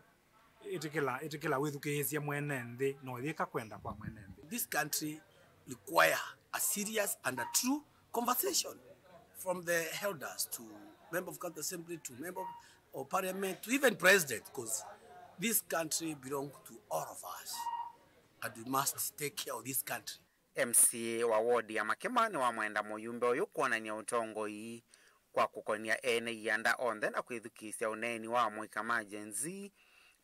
ĩtĩkĩla, ĩtĩkĩla wĩthukĩĩsye mwene nthĩ, na ũyĩka kwenda kwa mwene nthĩ. This country require a serious and a true conversation from the elders to member of county assembly to member of parliament to even president, because this country belongs to all of us and we must take care of this country. M C A wa wodi ya Makima nĩwamwenda mũyumbe ũyũ kwonany'a ũtongoi kwa kũkonia ene ianda onthe na kwĩthukĩĩsya ũneeni wa amũika ma Gen Z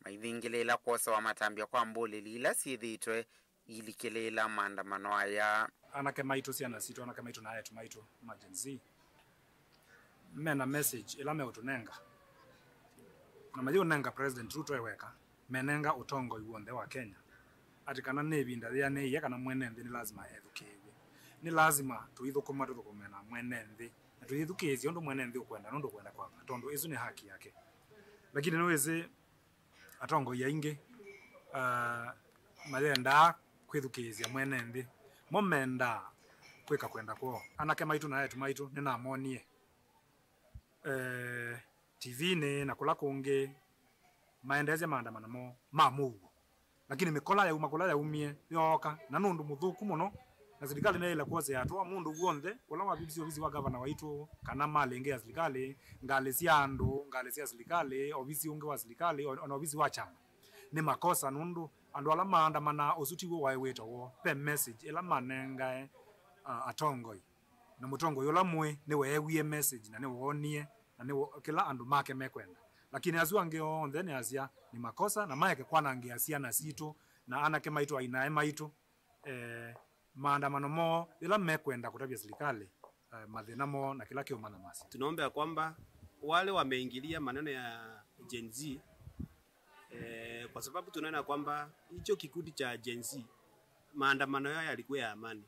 maithingĩlĩĩla kwosewa matambya kwa mbũlĩli ila syĩthĩĩtwe iilikĩlĩĩla maandamano aya. Anake maitũ, syana sitũ, anake maitũ na aetu maitũ ma Gen Z mena message ĩla meũtũnenga, na mayĩũnenga President Ruto e weka, menenga ũtongoi w'onthe wa Kenya, atĩ kana nĩ ĩvinda yĩanĩie kana mwene nthĩ nĩ lasima ethukĩĩw'e. Nĩ lasima tũithũkũma tũthũkũme na mwene nthĩ, na tũyĩthukĩĩsya ũndũ mwene nthĩ ũkwenda, nũndũ ũkwenda kwakwa, tondũ ĩsu nĩ haki yake. Lakini nĩwĩsĩ, atongoi aingĩ, ah, mayendaa kwĩthukĩĩsya mwene nthĩ. Mo mendaa kwĩka kwenda kwoo. Anake maitũ na aetu maitũ nĩnamonie, eh, T V-inĩ na kũla kũngĩ maendeesya maandamano moo ma mũuo. Lakini mĩkola yauma kũla yaumie yooka, na nũndũ mũthũku mũno, na silikalĩ nĩyaĩle kwosea atũa mũndũ w'onthe ũla wavivisye ovisi wa gavana waitũ, kana malĩ ĩngĩ ya silikalĩ, ngalĩ sya andũ, ngalĩ sya silikalĩ, ovisi ũngĩ wa silikalĩ, o-, ona ovisi wa kyama. Nĩ makosa, nũndũ andũ ala maandamanaa, ũsu tiw'o waĩ wĩto woo. Ve message ĩla manengae, a, atongoi. Na mũtongoi ũla mũĩ nĩweewie message na nĩwoonie na nĩwo-, kĩla andũ make mekwenda. Lakini asu angĩ onthe nĩasya nĩ makosa na maeke kwanangĩa syana sitũ na anake maitũ, ainae maitũ, eh, maandamano moo yĩla mekwenda kũtavya silikalĩ, eh, mathĩna moo na kĩla kĩũmanyamasya. Tunaomba ya kwamba wale wameingilia maneno ya Gen Z, eh, kwa sababu tunaona kwamba hicho kikundi cha Gen Z Maandamano yao yalikuwa ya amani,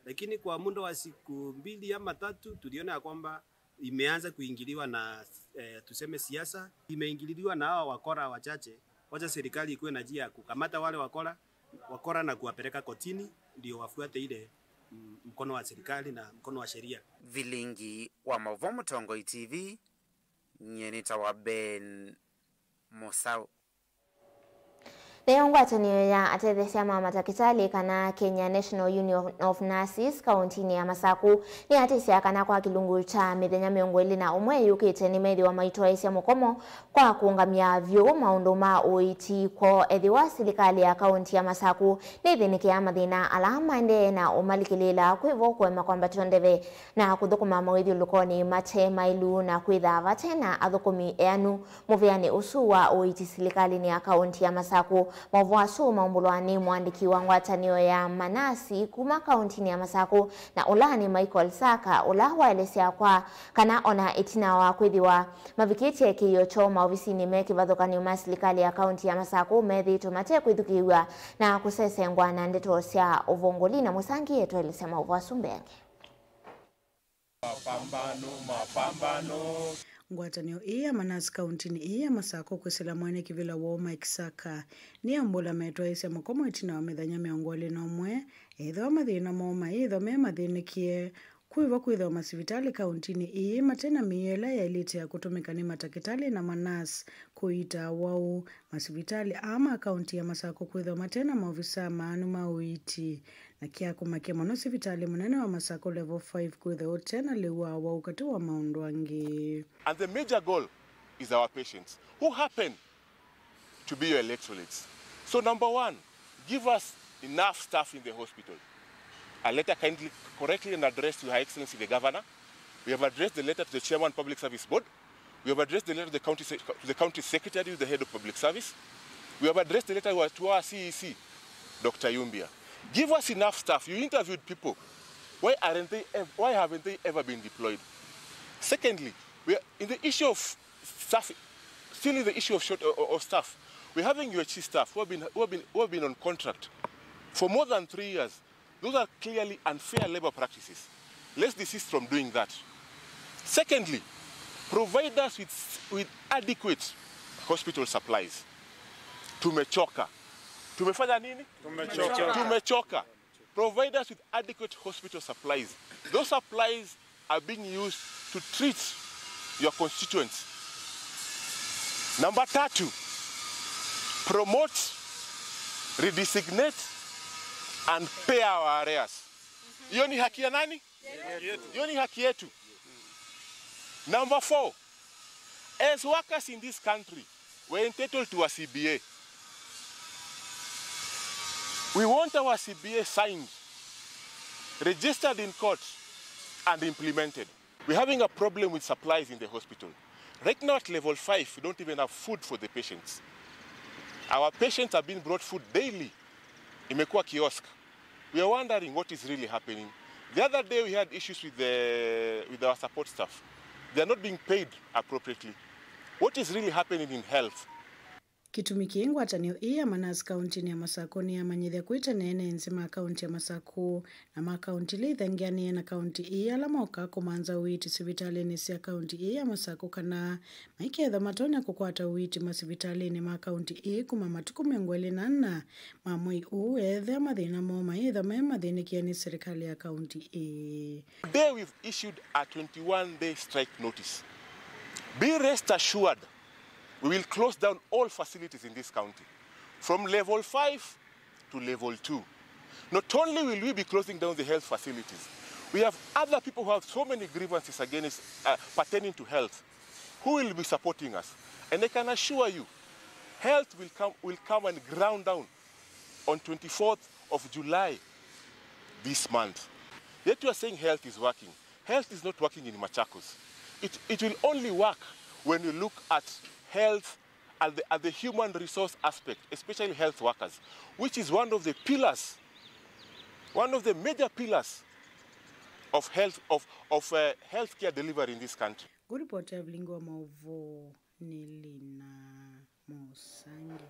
lakini kwa muda wa siku mbili ama tatu tuliona ya kwamba imeanza kuingiliwa na, eh, tuseme siasa, imeingililiwa na hawa wakora wachache. Wacha serikali ikuwe na njia ya kukamata wale wakora, wakora na kuwapeleka kotini, ndio wafuate ile, mm, mkono wa serikali na mkono wa sheria. Vilingi wa Maũvoo Mũtongoi T V, nyie nĩtawa Ben Mũsaũ. Nayo ngwatanĩo ya atetheesya ma matakĩtalĩ kana Kenya National Union of Nurses kaũntinĩ ya Masakũ nĩyatĩsya kana kwa kĩlungu kya mĩthenya mĩongo ĩlĩ na ũmwe yũkĩte nĩmethĩwa maitwaĩsya mũkomo kwa kũũngamya vyũ maũndũ ma ũiiti kwoo ethĩwa silikalĩ ya kaũnti ya Masakũ nĩthĩnĩkĩaa mathĩna ala maendee na ũmalikĩlĩĩla kwĩvo kũema kwambatw'a ndeve na kũthũkũma mawĩthyũlũkonĩ mate maĩlu na kwĩthaa vate na athũkũmi eanu. Mũvĩanĩ ũsu wa ũiiti silikalĩnĩ ya kaũnti ya Masakũ, maũvoo asu maumbũlwa nĩ mũandĩki wa ngwatanĩo ya manasi kuma kaũntinĩ ya Masakũ, na ũla nĩ Michael Saka, ũla waelesya kwa kana ona ĩtina wa kwĩthĩwa mavikĩtye kĩĩo kyoo maovisinĩ me kĩvathũkany'o ma silikalĩ ya kaũnti ya Masakũ, methĩĩtwe mate kwĩthukĩĩw'a na kũsesengwa na ndeto sya ũvũngũli. Na Mũsangi etũelesya maũvoo asu mbeange. Mapambano, mapambano. Ngwatanĩo ĩĩ ya manasi kaũntinĩ ĩĩ ya Masakũ kwĩsĩla mwene kĩvĩla woo Mike Saka nĩyambũla metwaĩsya mũkomo ĩtina wa mĩthenya mĩongo ĩlĩ na ũmwe ethĩwa mathĩna moo maĩthwa me mathĩnĩkĩe. Kwĩvo kwĩthĩwa masivitalĩ kaũntinĩ ĩĩ mate na mĩio ĩla yaĩlĩte ya kũtũmĩka nĩ matakĩtalĩ na manasi kũiita awau. Masivitalĩ aa ma kaũnti ya Masakũ kwĩthĩwa mate na maovisaa maanu ma ũiiti. Na kya kũmakya mũno, sivitalĩ mũnene wa Masakũ Level five kwĩthĩwa ũte na lĩu wa awau katĩ wa maũndũ angĩ. And the major goal is our patients who happen to be your electorates. So number one, give us enough staff in the hospital. A letter kindly, correctly and addressed to Her Excellency the Governor. We have addressed the letter to the Chairman Public Service Board. We have addressed the letter to the county se-, to the county secretary, who is the head of public service. We have addressed the letter to our, to our C E C, Doctor Yumbia. Give us enough staff. You interviewed people. Why aren't they ev-, why haven't they ever been deployed? Secondly, we are in the issue of staff, still in the issue of short, of, of staff. We're having U H C staff who have been, who have been, who have been on contract for more than three years. Those are clearly unfair labor practices. Let's desist from doing that. Secondly, provide us with, with adequate hospital supplies. Tumechoka. Tumefanya nini? Tumechoka. Tumechoka. Provide us with adequate hospital supplies. Those supplies are being used to treat your constituents. Namba tatu, promote, redesignate and pay our arrears. Hiyo ni haki ya nani? Hiyo ni haki yetu. Number four, as workers in this country, we're entitled to a C B A. We want our C B A signed, registered in court, and implemented. We're having a problem with supplies in the hospital. Right now at level five, we don't even have food for the patients. Our patients have been brought food daily. Imekuwa kiosk. We are wondering what is really happening. The other day we had issues with the, with our support staff. They are not being paid appropriately. What is really happening in health? Kĩtumi kĩĩ ngwatanĩo ĩĩ ya manasi kaũntinĩ ya Masakũ nĩyamanyĩthya kwĩ tene ene nthĩ ma kaũnti ya Masakũ na ma kaũnti ila ithangĩanĩe na kaũnti ĩĩ ala mokaa kũmanza ũiiti sivitalĩnĩ sya kaũnti ĩĩ ya Masakũ kana maikethwa matonya kũkwata ũiiti masivitalĩnĩ ma kaũnti ĩĩ kuma matukũ mĩongo ĩlĩ na ana ma mwei ũũ, ethĩa mathĩna moo mayĩthwa me mathĩnĩkĩe nĩ serikali ya kaũnti ĩĩ. Today we've issued a twenty-one day strike notice. Be rest assured, we will close down all facilities in this county, from level five to level two. Not only will we be closing down the health facilities, we have other people who have so many grievances against, uh, pertaining to health, who will be supporting us. And I can assure you, health will come, will come and ground down on twenty-fourth of July this month. Yet you are saying health is working. Health is not working in Machakos. It, it will only work when you look at health at the, at the human resource aspect, especially health workers, which is one of the pillars, one of the major pillars of health, of, of, uh, healthcare delivery in this country. Ngũripoti ya Vilingi wa Maũvoo nĩ Lina Mũsangi.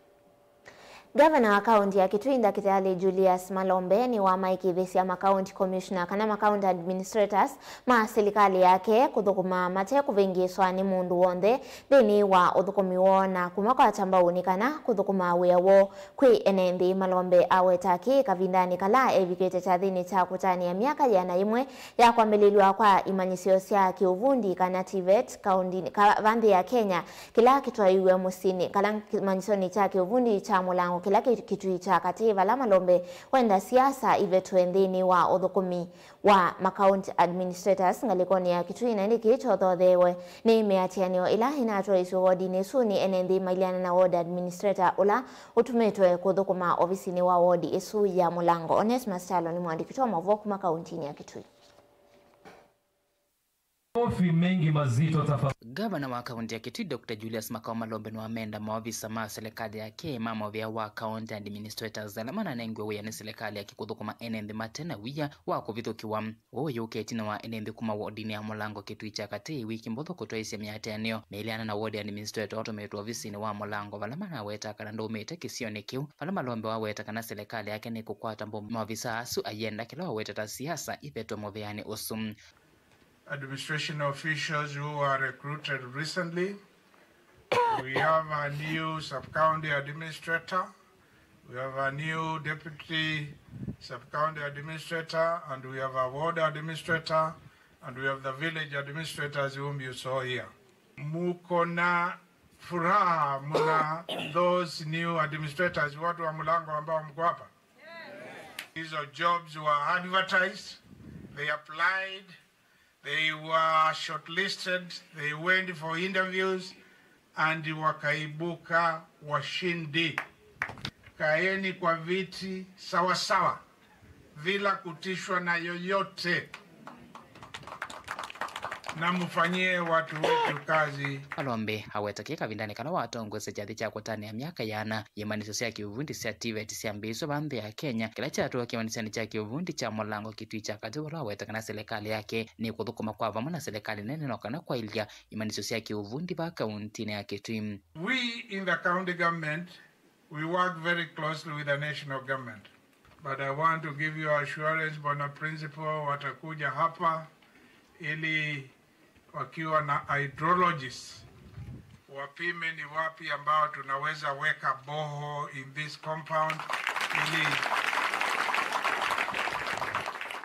Ngavana wa kaũnti ya Kitui, Ndakĩtalĩ Julius Malombe, nĩwamaĩkĩĩthĩsya ma county commissioner kana ma county administrators ma silikalĩ yake kũthũkũma mate kũvĩngĩĩswa nĩ mũndũ w'onthe nthĩnĩ wa ũthũkũmi woo na kũmakwata mbau nĩ kana kũthũkũma wĩa woo kwĩ ene nthĩ. Malombe aweta kĩĩ kavindanĩ kala evikĩte kyathĩnĩ kya kũtanĩa myaka yĩana yĩmwe ya kwambĩlĩlw'a kwa imanyĩsyo sya kĩũvundi kana TVET kaũntinĩ ka va nthĩ ya Kenya, kĩla kĩtwaiwe mũsyĩnĩ, kana kĩmanyĩsyonĩ kya kĩũvundi kya Mũlango kĩla kĩ Kitui kya katĩ, vala Malombe wenda siasa ivetwe nthĩnĩ wa ũthũkũmi wa ma county administrators ngalĩkonĩ ya Kitui, na ĩndĩ kĩĩ kyothotheewe nĩ mĩatĩanĩo ĩla ĩnatwaĩsw'e wodinĩ ĩsu nĩ ene nthĩ mailyana na ward administrator ũla ũtumĩtwe kũthũkũma ovisinĩ wa wodi ĩsu ya Mũlango. Onesmus Kyalo nĩ mũandĩki witũ wa maũvoo kuma kaũntinĩ ya Kitui. Makofi mengi mazito tafadhali. Gavana wa kaunti ya Kitui, Doctor Julius Makau Malombe, nĩwamenda maovisa ma silikalĩ yake ma mũvĩa wa county administrators ala mananengiwe wĩa nĩ silikalĩ yake kũthũkũma ene nthĩ mate na wia wa kũvithũkĩwa. Ũũ wĩyũkĩte ĩtina wa ene nthĩ kuma wodinĩ ya Mũlango Kitui kya katĩ wiki mbũthũ kũtwaĩsya mĩatĩanĩo mĩilyana na ward administrator ũtũmĩtwe ovisinĩ wa Mũlango, vala manaweta kana ndaumĩte kĩsionĩ kĩu, vala Malombe waweta kana silikalĩ yake nĩkũkwata mbau maovisa asu ayenda kĩla waweta ta siasa ivetwe mũvĩanĩ ũsu. Administration officials who were recruited recently. We have a new sub-county administrator. We have a new deputy sub-county administrator, and we have a ward administrator, and we have the village administrators whom you saw here. Muko na furaha, muna those new administrators, watu wa Mlango ambao mko hapa? Hizo jobs were advertised, they applied, they were shortlisted, they went for interviews, and wakaibuka washindi. Kaeni kwa viti sawa sawa, bila kutishwa na yoyote, na mfanyie watu wetu kazi. Malombe aweta kĩĩ kavindanĩ kala watongoesya kyathĩ kya kũtanĩa myaka yĩana, imanyĩsyo sya kĩũvundi sya TVET syambĩĩswe va nthĩ ya Kenya, kĩla kyatũa kĩmanyĩsyonĩ kya kĩũvundi kya Mũlango Kitui kya katĩ, vala waweta kana silikalĩ yake nĩkũthũkũma kwa vamwe na silikalĩ nene no kana kwaĩlya imanyĩsyo sya kĩũvundi va kauntinĩ ya Kitui. We in the county government, we work very closely with the national government. But I want to give you assurance, Bwana Principal, watakuja hapa ili wakiwa na hydrologists, wapime ni wapi ambao tunaweza weka borehole in this compound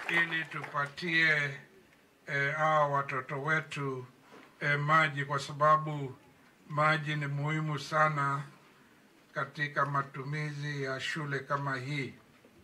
ili, ili tupatie eh, hawa watoto wetu, eh, maji, kwa sababu maji ni muhimu sana katika matumizi ya shule kama hii.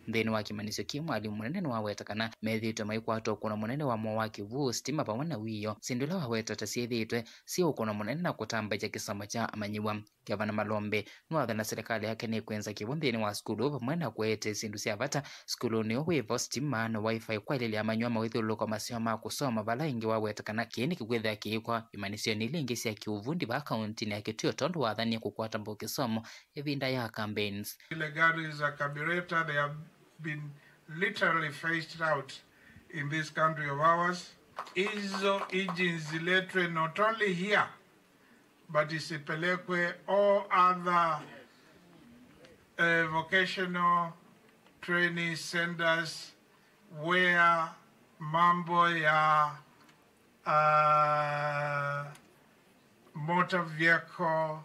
Nthĩnĩ wa kĩmanyĩsyo kĩĩ, mwalimũ mũnene nĩwaweta kana methĩĩtwe maikwata ũkũno mũnene wa mũo wa kĩw'ũ, sitima vamwe na wĩoo, syĩndũ ila waweta ta syĩthĩĩtwe syĩ ũkũno mũnene na kũtambaĩkya kĩsomo kya amanyĩw'a. Gavana Malombe nĩwathana silikalĩ yake nĩkwĩnza kĩw'ũ nthĩnĩ wa sukulu vamwe na kũete syĩndũ sya vata sukulunĩ ũũ wĩvo, sitima na Wi-Fi kwaĩlĩlya amanyĩw'a mawĩthyũlũlũko maseo ma kũsoma, vala ĩngĩ waweta kana kĩĩ nĩkĩkwĩthĩa kĩĩkwa imanyĩsyonĩ ila ingĩ sya kĩũvundi vaa kauntinĩ ya Kitui, tondũ wathanie kũkwata mbau kĩsomo ĩvinda ya campaigns. Zile gari za carburetor, they have been literally phased out in this country of ours. Hizo engines ziletwe not only here, but isipelekwe all other, eh, vocational training centers where mambo ya, uh, motor vehicle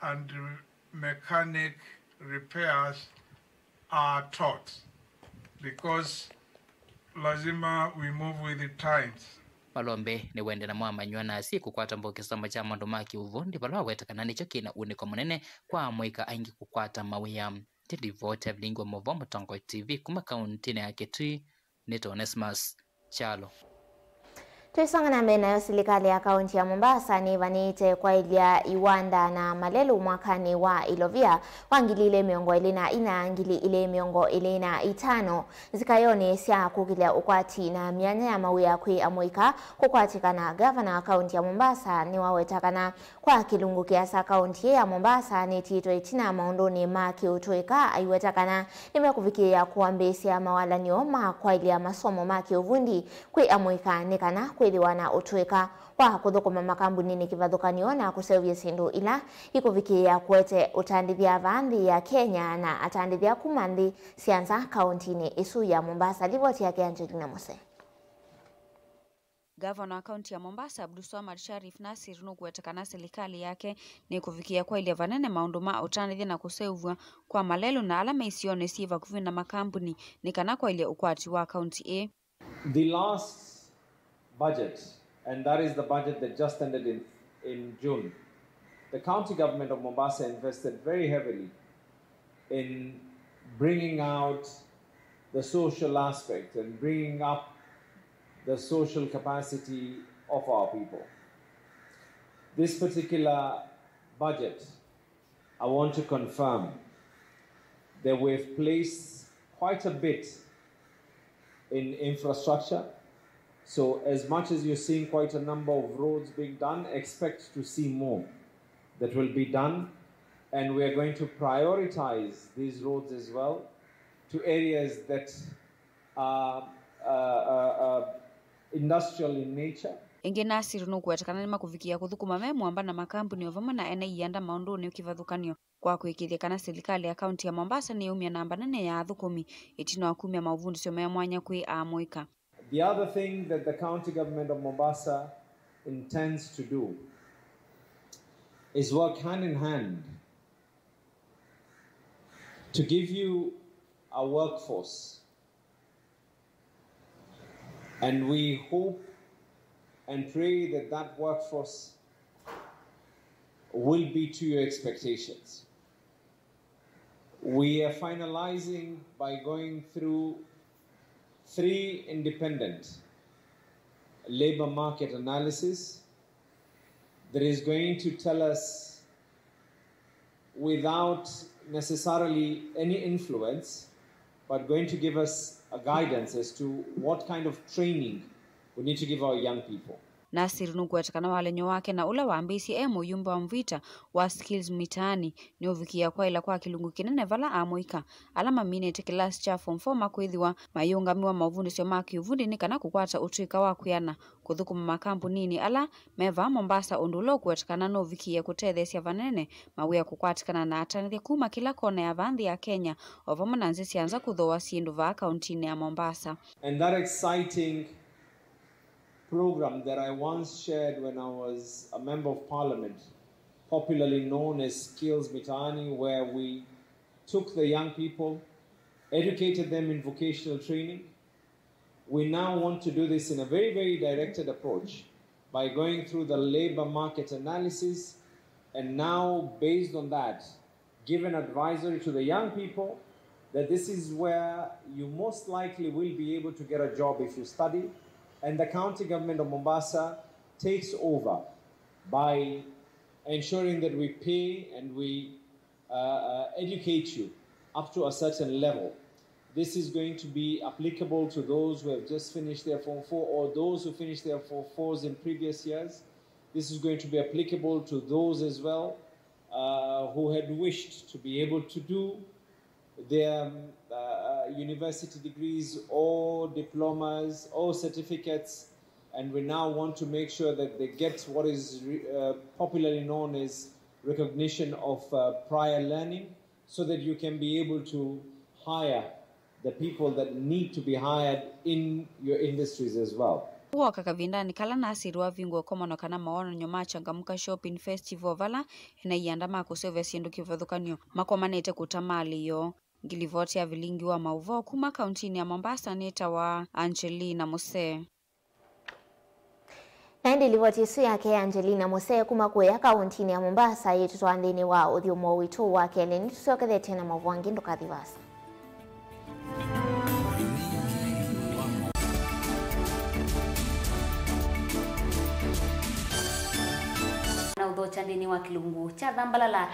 and mechanic repairs are taught, because lazima we move with the times. Malombe nĩwendee namo amanyĩw'a na asyai kũkwata mbau kĩsomo kya maũndũ ma kĩũvundi, vala waweta kana nĩkyo kĩna ũnĩko mũnene kwa amũika aingĩ kũkwata mawĩa. Ndĩ livoti ya vilingi wa maũvoo Mũtongoi TV kuma kauntinĩ ya Kitui, nĩtawa Onesmus Kyalo. Twĩsonga na mbee nayo, silikalĩ ya kaunti ya Mombasa nĩvanĩte kwaĩlya iwanda na malelũ mwakanĩ wa ilovia wa ngili ilĩ mĩongo ĩlĩ na inya, ngili ilĩ mĩongo ĩlĩ na itano, nzikayonĩ sya kũkĩlya ũkwati na myanya ya mawĩa kwĩ amũika kũkwatĩkana. Gavana wa kaunti ya Mombasa nĩwaweta kana kwa kĩlungu kĩasa, kaunti ĩĩ ya Mombasa nĩtiĩtwe ĩtina maũndũnĩ ma kĩũtũĩka, aiweta kana nĩmekũvikĩĩa kũambĩĩsya mawalan'yo ma kwaĩlya masomo ma kĩũvundi kwĩ amũika nĩ kana kwĩthĩwa na ũtũĩka wa kũthũkũma makambunĩnĩ kĩvathũkany'o na kũseũvya syĩndũ ila ikũvikĩĩa kũete ũtandĩthya vaa nthĩ ya Kenya na atandĩthya kuma nthĩ sya nza kaũntinĩ ĩsu ya Mombasa. Livoti yake Angelina Muse. Ngavana wa kaunti ya Mombasa, Abdulswamad Sharif Nasir, nũkũweta kana silikalĩ yake nĩkũvikĩĩa kwaĩlya vanene maũndũ ma ũtandĩthya na kũseũvw'a kwa malelũ na ala me isionĩ syĩ vakuvĩ na makambuni nĩ kana kwaĩlya ũkwati wa kaunti ĩĩ. The last budget, and that is the budget that just ended in, in June, the county government of Mombasa invested very heavily in bringing out the social aspect and bringing up the social capacity of our people. This particular budget, I want to confirm that we've placed quite a bit in infrastructure. So as much as you're seeing quite a number of roads being done, expect to see more that will be done. And we are going to prioritize these roads as well to areas that are, uh, uh, uh, industrial in nature. Ĩngĩ, Nasir nũkũweta kana nĩmakũvikĩĩa kũthũkũma me mũamba na makambuni o vamwe na ene ianda maũndũnĩ kĩvathũkany'o kwa kũĩkĩĩthya kana silikalĩ ya kaunti ya Mombasa nĩyaumya namba nene ya athũkũmi ĩtina wa kumya maũvundĩsyo ma mwanya kwĩ amũika. The other thing that the county government of Mombasa intends to do is work hand in hand to give you a workforce. And we hope and pray that that workforce will be to your expectations. We are finalizing by going through three independent labor market analysis that is going to tell us without necessarily any influence, but going to give us a guidance as to what kind of training we need to give our young people. Nasir nũkũweta kana walany'o wake na ũla wambĩĩsye e mũyumbe wa Mvita wa Skills Mitaani nĩũvikĩĩa kwaĩla kwa kĩlungu kĩnene vala amũika ala maminĩte kĩlasi kya form four makwĩthĩwa mayĩũngamĩwa maũvundĩsyo ma kĩũvundi nĩ kana kũkwata ũtũĩka wa kwĩana kũthũkũma makambuninĩ ala me vaa Mombasa, ũndũ ũla ũkũweta kana nũvikĩĩe kũtetheesya vanene mawĩa kũkwatĩkana na atandĩthya kuma kĩla kona ya vaa nthĩ ya Kenya, o vamwe na nzĩ sya nza kũthooa syĩndũ vaa kauntinĩ ya Mombasa. And that exciting program that I once shared when I was a member of parliament, popularly known as Skills Mitaani, where we took the young people, educated them in vocational training, we now want to do this in a very, very directed approach by going through the labor market analysis and now, based on that, give an advisory to the young people that this is where you most likely will be able to get a job if you study. And the county government of Mombasa takes over by ensuring that we pay and we uh, uh, educate you up to a certain level. This is going to be applicable to those who have just finished their Form four or those who finished their Form fours in previous years. This is going to be applicable to those as well, uh, who had wished to be able to do their, um, uh, uh, university degrees or diplomas or certificates, and we now want to make sure that they get what is re-, uh, popularly known as recognition of, uh, prior learning, so that you can be able to hire the people that need to be hired in your industries as well. Wooka kavindanĩ kala Nasir wavingũa ũkomano kana mawonany'o ma Changamka Shopping Festival, vala ene ianda ma kũseũvya syĩndũ kĩvathũkany'o makomanĩte kũta malĩ yoo. Ngilivoti ya vilingi wa maũvoo kuma kauntinĩ ya Mombasa nĩtawa Angelina Musee. Na ĩndĩ livoti ĩsu yake Angelina Musee kuma kũya kauntinĩ ya Mombasa yĩtũtwaa nthĩnĩ wa ũthyũmũo witũ wa kelĩ. Nĩtũsyokethetye na maũvoo angĩ, ndũkathi vaasa. Na ũthokya nthĩnĩ wa kĩlungu kya Thambalala.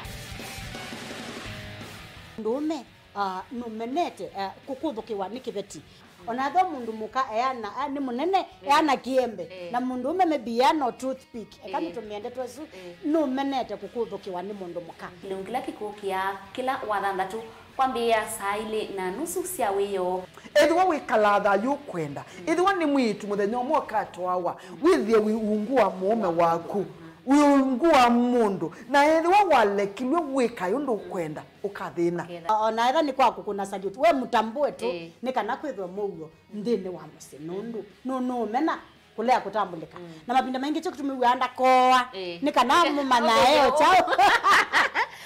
Mũndũũme, ah, nũmenete, ah, kũkũthũkĩwa nĩ kĩveti. Ona ethĩwa mũndũ mũka eana, ah, nĩ mũnene, eana kĩembe. Eh. Na mũndũũme maybe eana o toothpick. Eka, eh, nĩtũmĩende twesu, eh, nũmenete kũkũthũkĩwa nĩ mũndũ mũka. Kĩlungu kĩla kĩkũkĩa kĩla wa thanthatũ. Kwambĩĩa saa ilĩ na nusu sya wĩoo. Ethĩwa wĩkalaa thayũ ũkwenda, ethĩwa nĩ mwĩĩtu mũthenya ũmwe ũkatwawa, wĩthĩe wĩ ungu wa mũũme waku, wĩ ungu wa mũndũ, na ethĩwa walekilw'e wĩkae ũndũ ũkwenda, ũkathĩna. O na ethĩwa nĩ kwa kũkũna salute, we mũtambũe tu, ĩĩ, nĩ kana kwĩthwe mũuo nthĩnĩ wa mũsyĩ, nũndũ nũ-, nũũmena kũlea kũtambũlĩka. Mm. Na mavinda maingĩ kyo kĩtumi wĩaa ndakooa, ĩĩ, nĩ kana mũmanyae o kyaũ.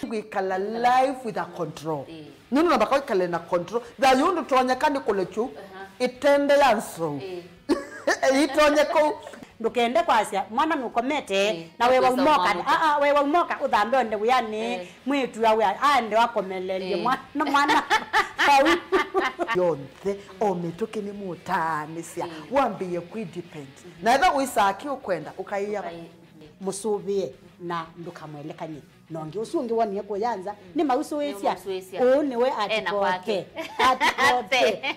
Kwĩkala life with a control. Ĩĩ. Nũndũ namba kwĩkale na control. Thayũ ndũtonyeka nĩ kũlekyu, aha, ĩtende ya nzou. Ĩĩ. Ĩtonye kũu. Ndũkende kwasya mwana nũkomete, ĩĩ, na wewa ũmoka. Aa, wewa ũmoka ũthambe onde wĩanĩ. Ĩĩ. Mwĩĩtu awe aende akomelelye, ĩĩ, mwana, mwana vau. Yonthe, o mĩtũkĩ nĩmũtaanĩsya, ĩĩ, wambĩĩe kwĩ depend. Mhm. Na ethĩwa ũisaa kĩ ũkwenda, ũkaĩa. Ũkaĩ-, mhm, mũsũvĩe na ndũkamwelekany'e na ũngĩ. Ũsu ũngĩ wonie kũya nza, mm, nĩmausũĩsya. Nĩmausũĩsya. Ũũ nĩwe ena kwake. Atikote. Atikote.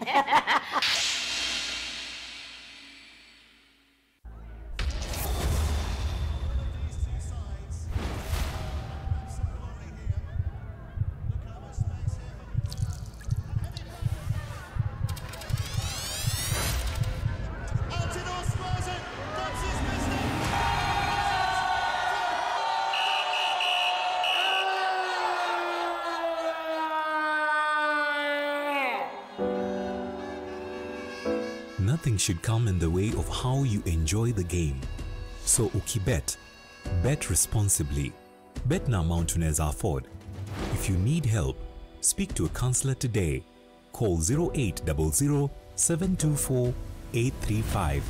Nothing should come in the way of how you enjoy the game. So ukibet, bet responsibly. Bet na amount unaweza afford. If you need help, speak to a counselor today. Call zero eight double zero, seven two four, eight three five.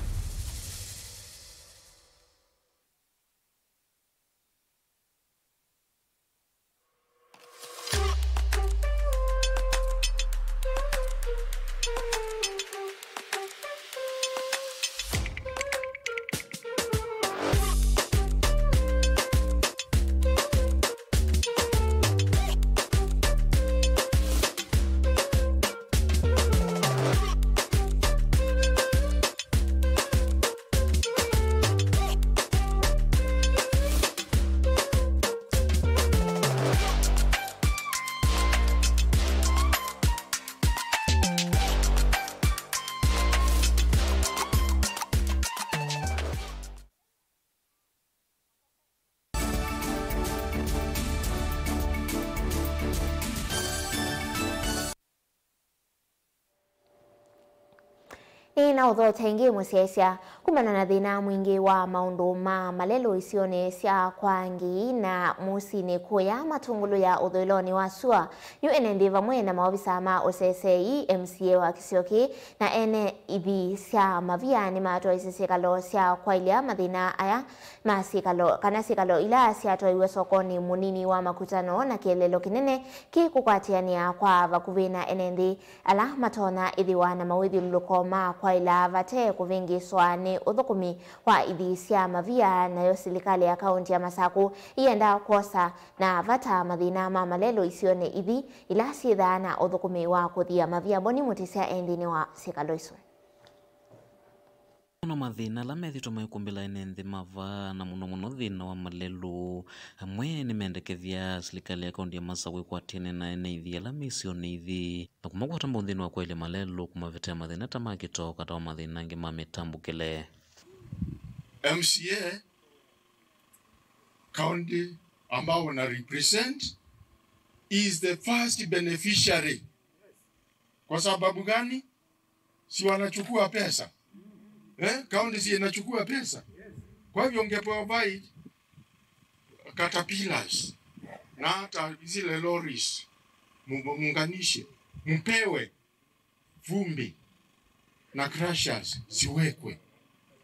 Nĩ na ũthokya ĩngĩ mũsyaĩĩsya. Kumana na thĩna mwingĩ wa maũndũ ma malelũ isionĩ sya kwa Ngii na Mũsinĩ kũya Matũngũlũ ya ũthũĩlonĩ wa sua, yu ene nthĩ vamwe na maovisa ma ũseseei, M C A wa kĩsio kĩĩ, na ene ithi sya mavia nĩmatwaisye syĩkalo sya kwaĩlya mathĩna aya ma syĩkalo, kana syĩkalo ila syatwaiwe sokonĩ mũnini wa Makutano na kĩeleelo kĩnene kĩ kũkwatĩanĩa kwa vakuvĩ na ene nthĩ ala matonya ĩthĩwa na mawĩthyũlũlũko ma kwaĩla vate kũvĩngĩĩswa nĩ ũthũkũmi wa ithi sya mavia, nayo silikalĩ ya kaũnti ya Masakũ ĩyenda kwosa na vata mathĩna ma malelũ isionĩ ithi ila syĩthaa na ũthũkũmi wa kũthia mavia. Boni Mũtĩsya e nthĩnĩ wa syĩkalo isu. Ona mathĩna ala methĩtwe maikumbĩla ene nthĩ ma vaa, na mũno mũno thĩna wa malelũ, amwe nĩmendekethya silikalĩ ya kaũnti ya Masakũ ĩkwatĩane na ene ithi ala me isionĩ ithi na kũmakwata mbau nthĩnĩ wa kwaĩlya malelũ, kũmavetea mathĩna ta ma kĩtoo, kana o mathĩna angĩ ma mĩtambũkĩle. M C A county ambao una represent is the first beneficiary. Kwa sababu gani? Si wanachukua pesa? Eh? County si inachukua pesa? Kwa hivyo unge provide caterpillars na hata zile lorries, mu-, muunganishe, mpewe vumbi na crushers ziwekwe.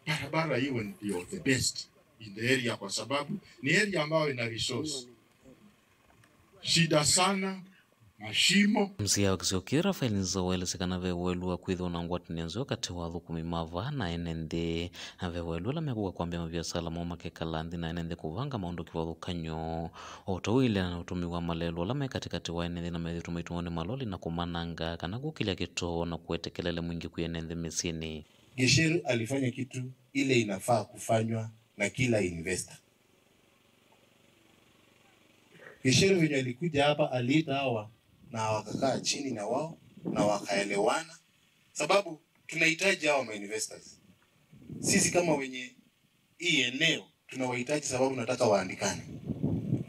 Barabara iwe ndio the best in the area, kwa sababu ni area ambayo ina resource. Shida sana mashimo. M C A wa kĩsio kĩĩ, Raphael Nzau, waelesya kana ve ũelu wa kwĩthĩwa na ngwatanĩo nzeo katĩ wa athũkũmi ma vaa na ene nthĩ, na ve ũelu ala mekũka kwambĩa maviasala moo makekala nthĩ na ene nthĩ kũvanga maũndũ kĩvathũkany'o, o ta ũileana na ũtũmĩi wa malelũ ala me katĩkatĩ wa ene nthĩ na methĩĩtwe maitũmĩwa nĩ maloli na kũmananga kana kũkĩlya kĩtoo na kũete kelele mwingĩ kwĩ ene nthĩ mĩsyĩnĩ. Gicheru alifanya kitu ile inafaa kufanywa na kila investor. Gicheru venye alikuja hapa, aliita hawa na wakakaa chini na wao na wakaelewana, sababu tunahitaji hawa ma investors. Sisi kama wenye hii eneo tunawahitaji, sababu tunataka waandikane,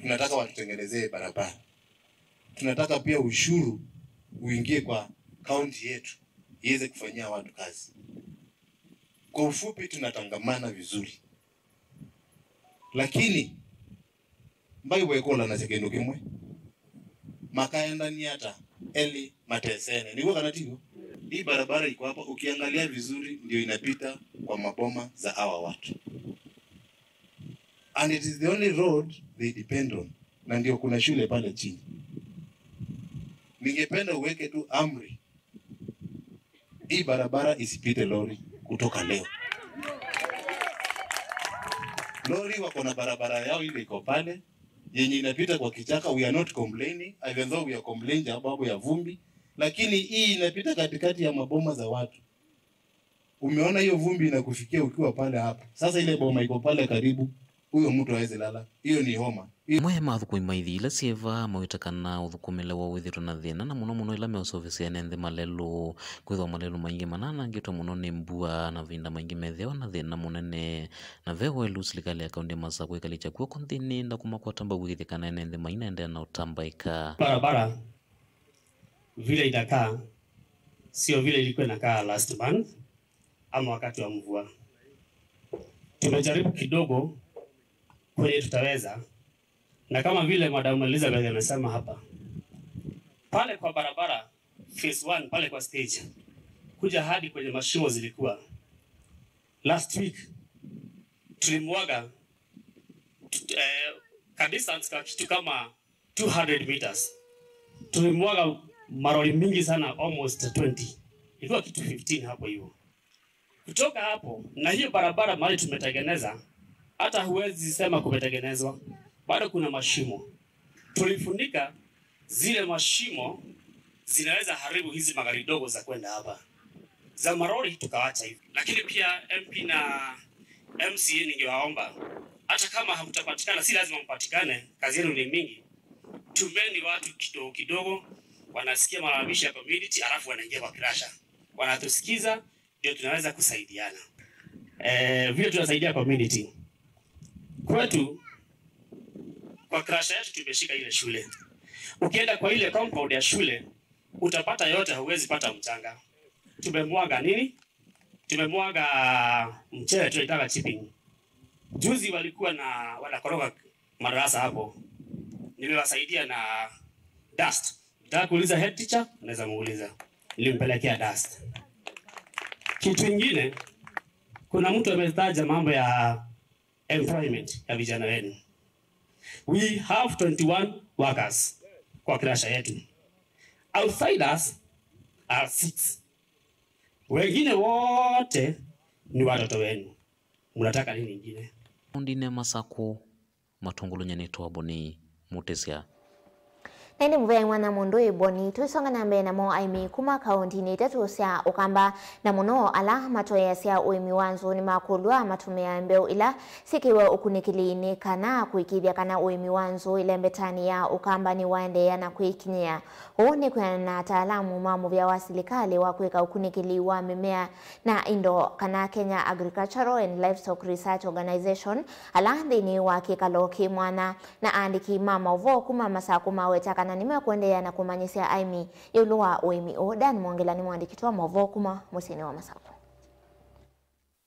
tunataka watutengenezee barabara, tunataka pia ushuru uingie kwa kaunti yetu iweze kufanyia watu kazi. Kwa ufupi, tunatangamana vizuri, lakini mbai wekolanasya kĩndũ kĩmwe, makaendania ata elĩ matesene? Nĩw'o kana tiw'o? Hii barabara iko hapa, ukiangalia vizuri, ndio inapita kwa maboma za hawa watu, and it is the only road they depend on, na ndio kuna shule pale chini. Ningependa uweke tu amri, hii barabara isipite lori kutoka leo. Lori wako na barabara yao ile iko pale, yenye inapita kwa kichaka. We are not complaining, even though we are complaining sababu ya vumbi, lakini hii inapita katikati ya maboma za watu. Umeona hiyo vumbi inakufikia ukiwa pale hapo. Sasa ile boma iko pale karibu, huyo mtu hawezi lala. Hiyo ni homa. Amwe ma athũkũmi ma ithi ila syĩ vaa mawĩte kana ũthũkũmĩle woo wĩthĩtwe na thĩna, na mũno mũno ĩla meũseũvĩsya ene nthĩ malelũ, kwĩthĩwa malelũ maingĩ mananangĩtwe mũno nĩ mbua, na mavinda maingĩ methĩawa na thĩna mũnene. Na ve ũelu, silikalĩ ya kaũntĩ ya Masakũ ĩkalĩtya kw'oko nthĩnĩ na kũmakwata mbau ĩkĩthĩ kana ene nthĩ mainaendeea na ũtambaĩka. Barabara vile inakaa sio vile ilikuwa inakaa last month ama wakati wa mvua. Tumejaribu kidogo kwenye tutaweza, na kama vile Madam Elizabeth amesema hapa, pale kwa barabara phase one, pale kwa stage, kuja hadi kwenye mashimo zilikuwa, last week tulimwaga, eh, ka distance ka kitu kama two hundred meters. Tulimwaga maroli mingi sana, almost twenty. Ilikuwa kitu fifteen hapo hivyo. Kutoka hapo, na hiyo barabara mahali tumetengeneza, hata huwezi sema kumetengenezwa. Bado kuna mashimo. Tulifunika zile mashimo, zinaweza haribu hizi magari dogo za kwenda hapa. Za maroli tukawacha hivi. Lakini pia M P na M C A ningewaomba, hata kama hamtapatikana, si lazima mpatikane, kazi yenu ni mingi. Tumeni watu kidogo kidogo, wanasikia malalamishi ya community, alafu wanaingia kwa crusher. Wanatusikiza, ndio tunaweza kusaidiana. Eh, vile tunasaidia community. Kwetu, kwa crusher yetu tumeshika ile shule. Ukienda kwa ile compound ya shule, utapata yote, hauwezi pata mchanga. Tumemwaga nini? Tumemwaga mchele, tunaitaka chipping. Juzi walikuwa na, wanakoroga madarasa hapo. Nimewasaidia na dust. Nataka kuuliza head teacher, naweza muuliza. Nilimpelekea dust. Kitu ingine, kuna mtu ametaja mambo ya employment ya vijana wenu. We have twenty-one workers kwa crusher yetu. Outsiders are six. Wengine wote ni watoto wenu. Mnataka nini ingine? Kaũntĩnĩ ya Masakũ, Matũngũlũ, nyanĩtwa Boni Mũtĩsya. Na ĩndĩ mũvea mwana mũndũ ĩ Boni, tũisonga na mbee namo. Aĩmi kuma kaũntĩnĩ itatũ sya Ũkamba, na mũno ala matoeasya ũĩmi wa nzũnĩ makũlw'a matũmĩaa mbeũ ila syĩkĩwe ũkunĩkĩli nĩ kana kũĩkĩĩthya kana ũĩmi wa nzũũ ĩlembetanĩ ya Ũkamba nĩwaendeea na kwĩkinyĩa. Ũu nĩ kwĩanana na ataalamu ma mũvĩa wa silikalĩ wa kwĩka ũkunĩkĩli wa mĩmea na indo, kana Kenya Agricultural and Livestock Research Organization, ala nthĩnĩ wa kĩkalo kĩ mwanya na aandĩki ma maũvoo kuma Masakũ maweta kana nĩmekũendeea na kũmanyĩsya aĩmi ĩũlũ wa ũĩmi ũũ. Dan Mwongela nĩ mũandĩki witũ wa maũvoo kuma mũsyĩnĩ wa Masakũ.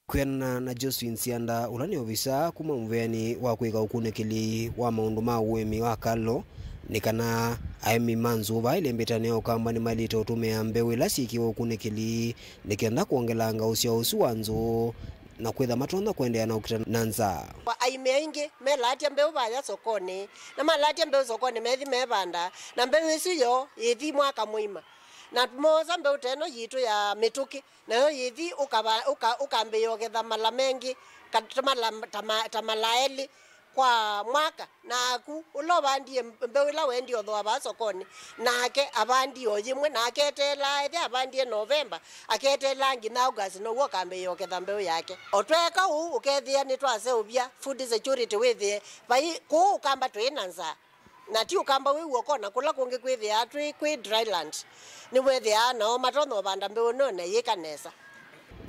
Kwĩanana na Josephine Sianda, ũla nĩ ovisa kuma mũveanĩ wa kwĩka ũkunĩkĩli wa maũndũ ma ũĩmi wa kalo, nĩ kana aĩmi ma nzũũ vaa ĩlembetanĩ ya Ũkamba nĩmaĩlĩte ũtũmĩa mbeũ ila syĩkĩwe ũkunĩkĩli nĩ kenda kwongelanga ũsyao ũsu wa nzũũ na kwĩtha matonya kũendeea na ũkita na nza. Aĩmi aingĩ melaatya mbeũ vaya sokonĩ, na malaatya mbeũ sokonĩ methi mevanda, na mbeũ ĩsu yoo yĩthi mwaka mũima, na moosa mbeũ ta ĩno yitũ ya mĩtũkĩ, nayo yĩthi ũkava-, ũka-, ũkambĩĩa ũketha mala mengĩ, ka-, ta mala, ta ma-, ta mala elĩ kwa mwaka. Naku ũla ũvandie mbeũ ĩla wendie ũthooa vaa sokonĩ, nake avandie o yĩmwe, na aketeelaa, ethĩa avandie Novemba, aketeelaa nginya August, now'o ũkambĩĩa ũketha mbeũ yake. O tweeka ũu, ũkethĩa nĩtwaseũvya food security, wĩthĩe vai kũũ Ũkamba twĩ na nzaa. Na ti ũkamba wĩw'o kona kũla kũngĩ kwĩthĩaa twĩ kwĩ dry land, nĩwethĩaa nao matonya ũvanda mbeũ ĩno na yĩka nesa.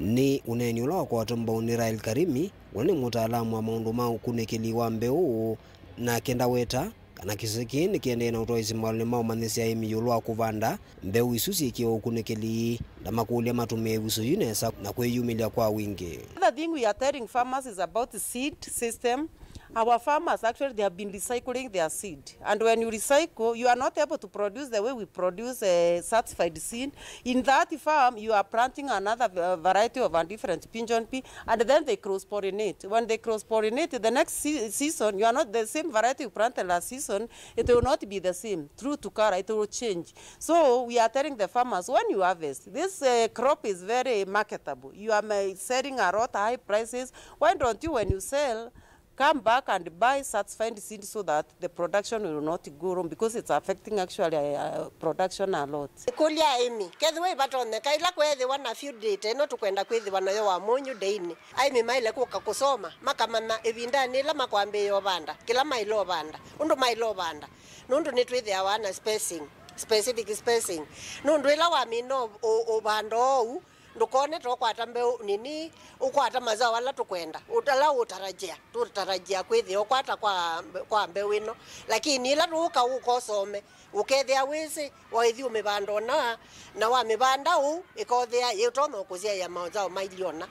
Nĩ ũneeni ũla wakwatwa mbau nĩ Rahel Karimi, ũla nĩ mũtaalamu wa maũndũ ma ũkunĩkĩli wa mbeũ, nake ndaweta kana kĩsese kĩĩ nĩkĩendee na ũtwaĩĩsya mawalonĩ ma ũmanyĩsya aĩmi ĩũlũ wa kũvanda mbeũ isu syĩkĩwe ũkunĩkĩli, ndamakũlya matũmĩe ĩvuso yu nesa na kwĩyumĩlya kwa wingĩ. Another thing we are telling farmers is about the seed system. Our farmers, actually, they have been recycling their seed. And when you recycle, you are not able to produce the way we produce, uh, certified seed. In that farm, you are planting another, uh, variety of a different pigeon pea, and then they cross-pollinate. When they cross-pollinate, the next se-, season, you are not, the same variety you planted last season, it will not be the same. Through to color, it will change. So we are telling the farmers, when you harvest, this, uh, crop is very marketable. You are, uh, selling a lot high prices. Why don't you, when you sell, come back and buy certified seed so that the production will not go wrong, because it's affecting actually, uh, production a lot. Kũlya aĩmi, kethĩwa ivatonyeka ila kweethĩwa na field date ĩno tũkwenda kwĩthĩwa nayo Wamunyu ndĩinĩ, aĩmi maĩle kũka kũsoma, makamanya ĩvindanĩ ĩla makwambĩĩa ũvanda, kĩla maĩle ũvanda, ũndũ maĩle ũvanda, nũndũ nĩtwĩthĩawa na spacing, specific spacing, nũndũ ĩla wamina ũ-, ũ-, ũvanda oou, ndũkone ta ũkwata mbeũ nini, ũkwata mazao ala tũkwenda, ala ũtarajia, tũtarajia kwĩthĩa ũkwata kwa, kwa mbeũ ĩno. Lakini ĩla tũũka ũkosome, ũkethĩa wĩsĩ, waĩthi ũmĩvanda ũna, na wamĩvanda ũu, ĩkothĩa yĩtonya kũsyaĩa mazao mailye ũna.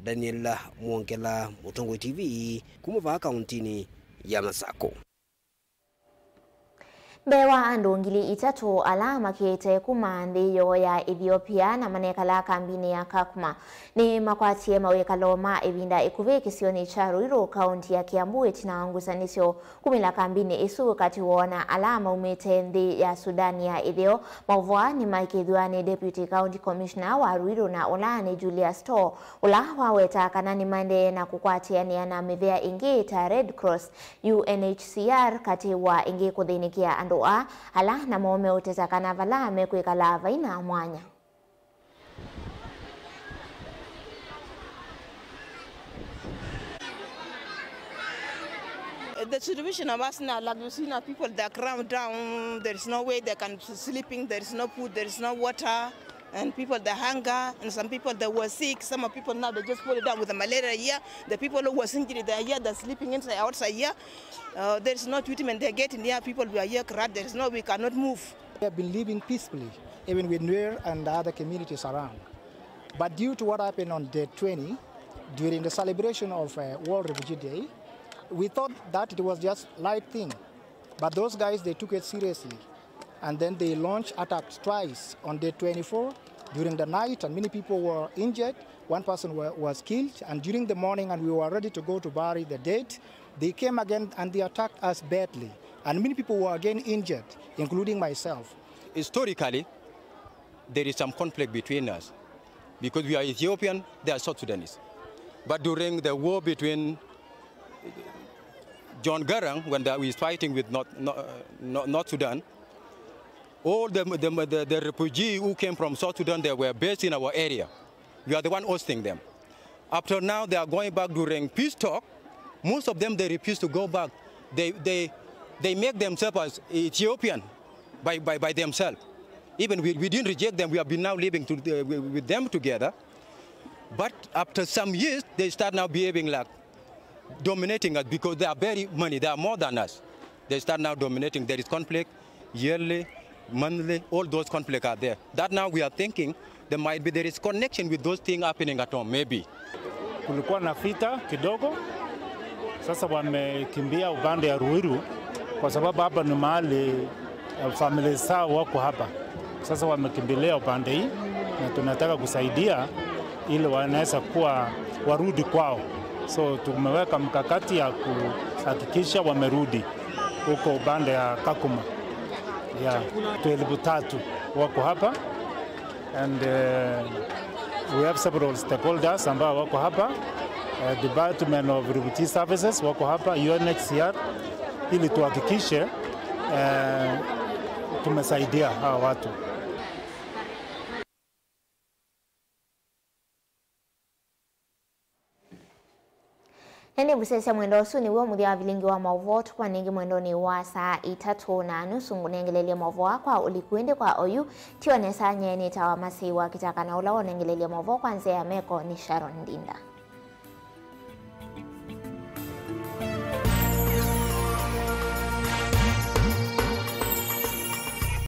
Daniel Mwongela, Mũtongoi T V, kuma vaa kauntinĩ ya Masako. Mbee wa andũ ngili itatũ ala makĩte kuma nthĩ yoo ya Ethiopia na manekalaa kambinĩ ya Kakuma nĩmakwatie mawĩkalo ma ĩvinda ĩkuvĩ kĩsionĩ kya Ruiru, kaunti ya Kiambu, ĩtina wa ngusanĩsyo kumĩla kambinĩ ĩsu katĩ woo na ala maumĩte nthĩ ya Sudan ya Ĩtheo. Maũvoo aa nĩmaĩkĩĩthw'a nĩ Deputy County Commissioner wa Ruiru na ũla nĩ Julius Too, ũla waweta kana nĩmaendee na kũkwatĩanĩa na mĩvĩa ĩngĩ ta Red Cross, U N H C R, katĩ wa ĩngĩ kũthĩnĩkĩa andũ aa, ala namo meũteta kana vala mekwĩkala vaina mwanya. The situation of us now, like you see now, people, they're crammed down. There is no way they can be sleeping. There is no food. There is no water. And people, they hunger. And some people, they were sick. Some of people now, they just fall down with the malaria here. The people who was injured, they are here. They're sleeping inside, outside here. Uh, there is no treatment they're getting here. People, we are here, crowd. There is no, we cannot move. We have been living peacefully, even with Nuer and the other communities around. But due to what happened on day twenty, during the celebration of, uh, World Refugee Day, we thought that it was just light thing. But those guys, they took it seriously. And then they launched attacks twice on day twenty-four during the night, and many people were injured. One person wa-, was killed, and during the morning, and we were ready to go to bury the dead, they came again and they attacked us badly, and many people were again injured, including myself. Historically, there is some conflict between us because we are Ethiopian, they are South Sudanese. But during the war between John Garang, when the, he was fighting with North, Nor-, uh, Nor-, North Sudan, all the, the, the, the refugees who came from South Sudan, they were based in our area. We are the one hosting them. Up till now, they are going back during peace talk. Most of them, they refuse to go back. They, they, they make themselves as Ethiopian by, by, by themselves. Even we, we didn't reject them. We have been now living to, uh, with them together. But after some years, they start now behaving like dominating us because they are very many. They are more than us. They start now dominating. There is conflict yearly, monthly, all those conflicts are there. That now we are thinking there might be, there is connection with those things happening at home, maybe. Kulikuwa na vita kidogo, sasa wamekimbia upande ya Ruiru kwa sababu hapa ni mahali, eh, familia zao wako hapa. Sasa wamekimbilia upande hii na tunataka kusaidia ili wanaweza kuwa warudi kwao. So tumeweka mkakati ya kuhakikisha wamerudi huko upande ya Kakuma. Yeah, watu elfu tatu wako hapa and, eh, we have several stakeholders ambao wako hapa, eh, Department of Refugee Services wako hapa, U N H C R, ili tuhakikishe, eh, tumesaidia hawa watu. Na nĩvusesya mwendo ũsu nĩw'o mũthya wa vilingi wa maũvoo. Tũkwonange mwendonĩ wa saa itatũ na nusu ngũnengelelye maũvoo aa kwa ũliku, ĩndĩ kwa oyu, tiwa nesa nyie nĩtawa Masei wa Kitaka, na ũla wonengelelye maũvoo kwa nzĩa ya meko nĩ Sharon Ndinda.